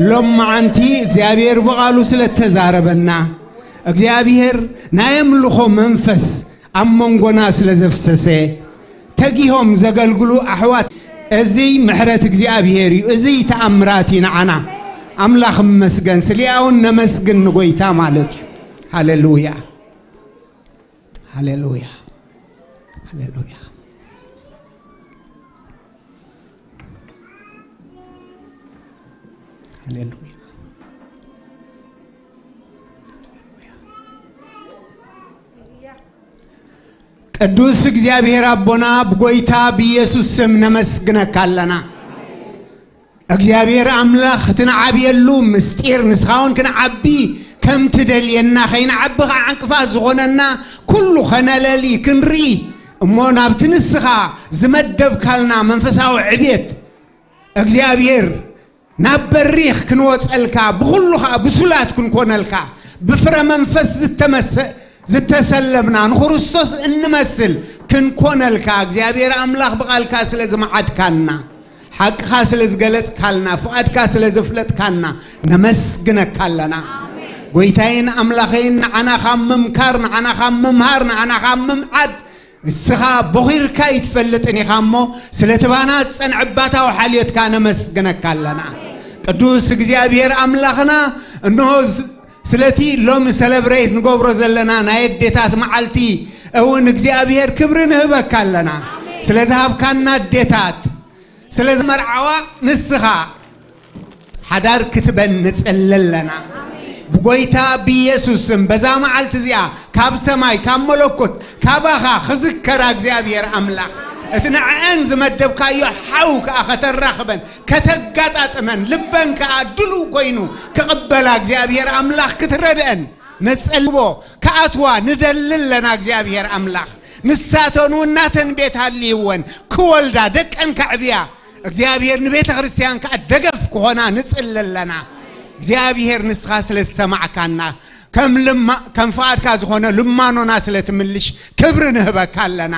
ሎማዓንቲ እግዚኣብሔር ብቓሉ ስለ እተዛረበና፣ እግዚኣብሔር ናይ ኣምልኾ መንፈስ ኣብ መንጎና ስለ ዘፍሰሰ፣ ተጊሆም ዘገልግሉ ኣሕዋት፣ እዚ ምሕረት እግዚኣብሔር እዩ፣ እዚ ተኣምራት እዩ ንዓና። ኣምላኽ እመስገን፣ ስሊኣውን ነመስግን ንጎይታ ማለት እዩ። ሃሌሉያ፣ ሃሌሉያ፣ ሃሌሉያ፣ ሃሌሉያ። ቅዱስ እግዚኣብሔር ኣቦና፣ ብጎይታ ብኢየሱስ ስም ነመስግነካ ኣለና። እግዚኣብሔር ኣምላኽ፣ እቲ ንዓብየሉ ምስጢር ንስኻ እውን ክንዓቢ ከም ትደልየና፣ ከይንዓቢ ኸዓ ዕንቅፋት ዝኾነና ኩሉ ኸነለሊ ክንርኢ፣ እሞ ናብቲ ንስኻ ዝመደብካልና መንፈሳዊ ዕቤት እግዚኣብሔር ናብ በሪኽ ክንወጸልካ፣ ብኹሉ ኸኣ ብሱላት ክንኮነልካ፣ ብፍረ መንፈስ ዝተመሰ-፣ ዝተሰለምና፣ ንክርስቶስ እንመስል ክንኮነልካ፣ እግዚኣብሔር ኣምላኽ ብቓልካ ስለ ዝመዓድካና፣ ሓቅኻ ስለ ዝገለጽካልና፣ ፍቓድካ ስለ ዘፍለጥካና፣ ነመስግነካ ኣለና። ጎይታይን ኣምላኸይን፣ ንዓና ካብ ምምካር፣ ንዓና ካብ ምምሃር፣ ንዓና ካብ ምምዓድ፣ ንስኻ ቦኺርካ ኣይትፈልጥን ኢኻ እሞ፣ ስለቲ ባና ዝጸንዐ ኣባታዊ ሓልዮትካ ነመስግነካ ኣለና። ቅዱስ እግዚኣብሔር ኣምላኽና፣ እንሆ ዝ-፣ ስለቲ ሎሚ ሰለብሬት ንገብሮ ዘለና ናይ ኣዴታት መዓልቲ እውን እግዚኣብሔር ክብሪ ንህበካ ኣለና። ስለ ዝሃብካና ኣዴታት፣ ስለ ዝመርዓዋ ንስኻ፣ ሓዳር ክትበን ንጽሊ ኣለና። ብጎይታ ብኢየሱስ ስም በዛ መዓልቲ እዚኣ ካብ ሰማይ ካብ መለኮት ካባኻ ክዝከራ እግዚኣብሔር ኣምላኽ እቲ ንዕአን ዝመደብካዮ ሓው ከኣ ከተራኽበን ከተጋጣጥመን ልበን ከኣ ድሉው ኮይኑ ክቕበላ እግዚኣብሔር ኣምላኽ ክትረድአን ንጽልዎ ክኣትዋ ንደሊ ኣለና እግዚኣብሔር ኣምላኽ። ንሳተን እውን ናተን ቤት ሃልይወን ክወልዳ ደቀን ከዕብያ እግዚኣብሔር ንቤተ ክርስቲያን ከኣ ደገፍ ክኾና ንጽሊ ኣለና። እግዚኣብሔር ንስኻ ስለ ዝሰማዕካና ከም ልማ ከም ፍቓድካ ዝኾነ ልማኖና ስለ ትምልሽ ክብሪ ንህበካ ኣለና።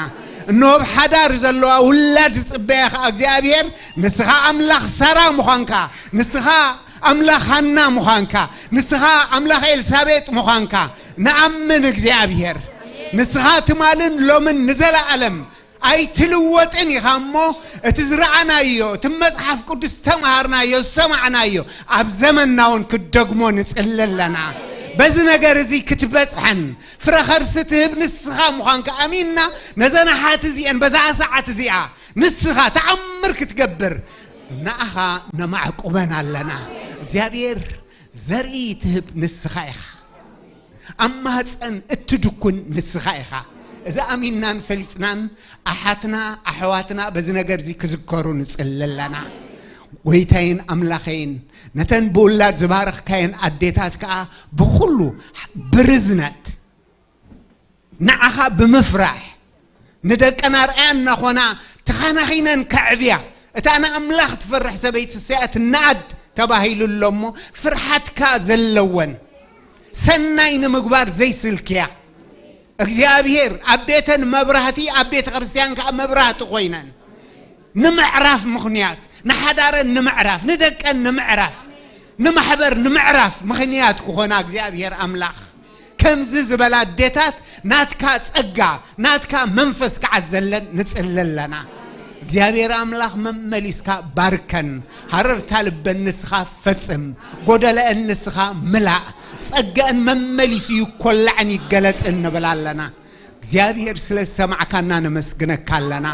እነሆ ኣብ ሓዳር ዘለዋ ውላድ ዝጽበያ ከኣ እግዚኣብሔር ንስኻ ኣምላኽ ሳራ ምዃንካ ንስኻ ኣምላኽ ሃና ምዃንካ ንስኻ ኣምላኽ ኤልሳቤጥ ምዃንካ ንኣምን እግዚኣብሔር ንስኻ ትማልን ሎምን ንዘለኣለም ኣይትልወጥን ኢኻ እሞ እቲ ዝረኣናዮ እቲ መጽሓፍ ቅዱስ ዝተምሃርናዮ ዝሰማዕናዮ ኣብ ዘመንና እውን ክትደግሞ ንጽሊ ኣለና። በዚ ነገር እዚ ክትበጽሐን ፍረ ኸርሲ ትህብ ንስኻ ምዃንካ ኣሚንና ነዘን ኣሓት እዚአን በዛ ሰዓት እዚኣ ንስኻ ተኣምር ክትገብር ንኣኻ ነማዕቁበን ኣለና። እግዚኣብሔር ዘርኢ ትህብ ንስኻ ኢኻ። ኣብ ማህፀን እትድኩን ንስኻ ኢኻ። እዚ ኣሚንናን ፈሊጥናን ኣሓትና ኣሕዋትና በዚ ነገር እዚ ክዝከሩ ንጽሊ ኣለና። ጎይታይን ኣምላኸይን ነተን ብውላድ ዝባረኽካየን ኣዴታት ከኣ ብኹሉ ብርዝነት ንዓኻ ብምፍራሕ ንደቀን ኣርኣያ እናኾና ተኻናኺነን ከዕብያ እታ ንኣምላኽ ትፈርሕ ሰበይቲ እሰያ ትነኣድ ተባሂሉ ኣሎ እሞ ፍርሓትካ ዘለወን ሰናይ ንምግባር ዘይስልክያ እግዚኣብሔር ኣብ ቤተን መብራህቲ ኣብ ቤተ ክርስቲያን ከዓ መብራህቲ ኮይነን ንምዕራፍ ምኽንያት ንሓዳረን ንምዕራፍ ንደቀን ንምዕራፍ ንማሕበር ንምዕራፍ ምኽንያት ክኾና እግዚኣብሔር ኣምላኽ ከምዚ ዝበላ ኣዴታት ናትካ ጸጋ ናትካ መንፈስ ክዓዘለን ንጽሊ ኣለና። እግዚኣብሔር ኣምላኽ መመሊስካ ባርከን፣ ሃረርታ ልበን ንስኻ ፈጽም፣ ጎደለአን ንስኻ ምላእ፣ ጸጋአን መመሊሱ ይኮላዕን ይገለጽን ንብል ኣለና። እግዚኣብሔር ስለ ዝሰማዕካና ነመስግነካ ኣለና።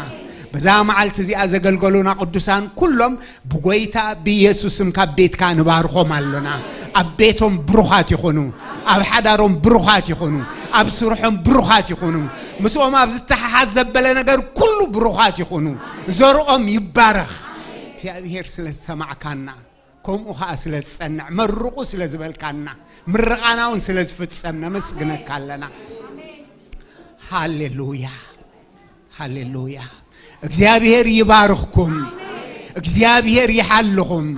በዛ መዓልቲ እዚኣ ዘገልገሉና ቅዱሳን ኩሎም ብጎይታ ብኢየሱስም ካብ ቤትካ ንባርኾም ኣሎና። ኣብ ቤቶም ብሩኻት ይኹኑ፣ ኣብ ሓዳሮም ብሩኻት ይኹኑ፣ ኣብ ስርሖም ብሩኻት ይኹኑ፣ ምስኦም ኣብ ዝተሓሓዝ ዘበለ ነገር ኩሉ ብሩኻት ይኹኑ። ዘርኦም ይባረኽ። እግዚኣብሔር ስለ ዝሰማዕካና ከምኡ ኸዓ ስለ ዝጸንዕ መርቑ ስለ ዝበልካና ምርቓና እውን ስለ ዝፍጸም ነመስግነካ ኣለና። ሃሌሉያ ሃሌሉያ። እግዚኣብሔር ይባርኽኩም። እግዚኣብሔር ይሓልኹም።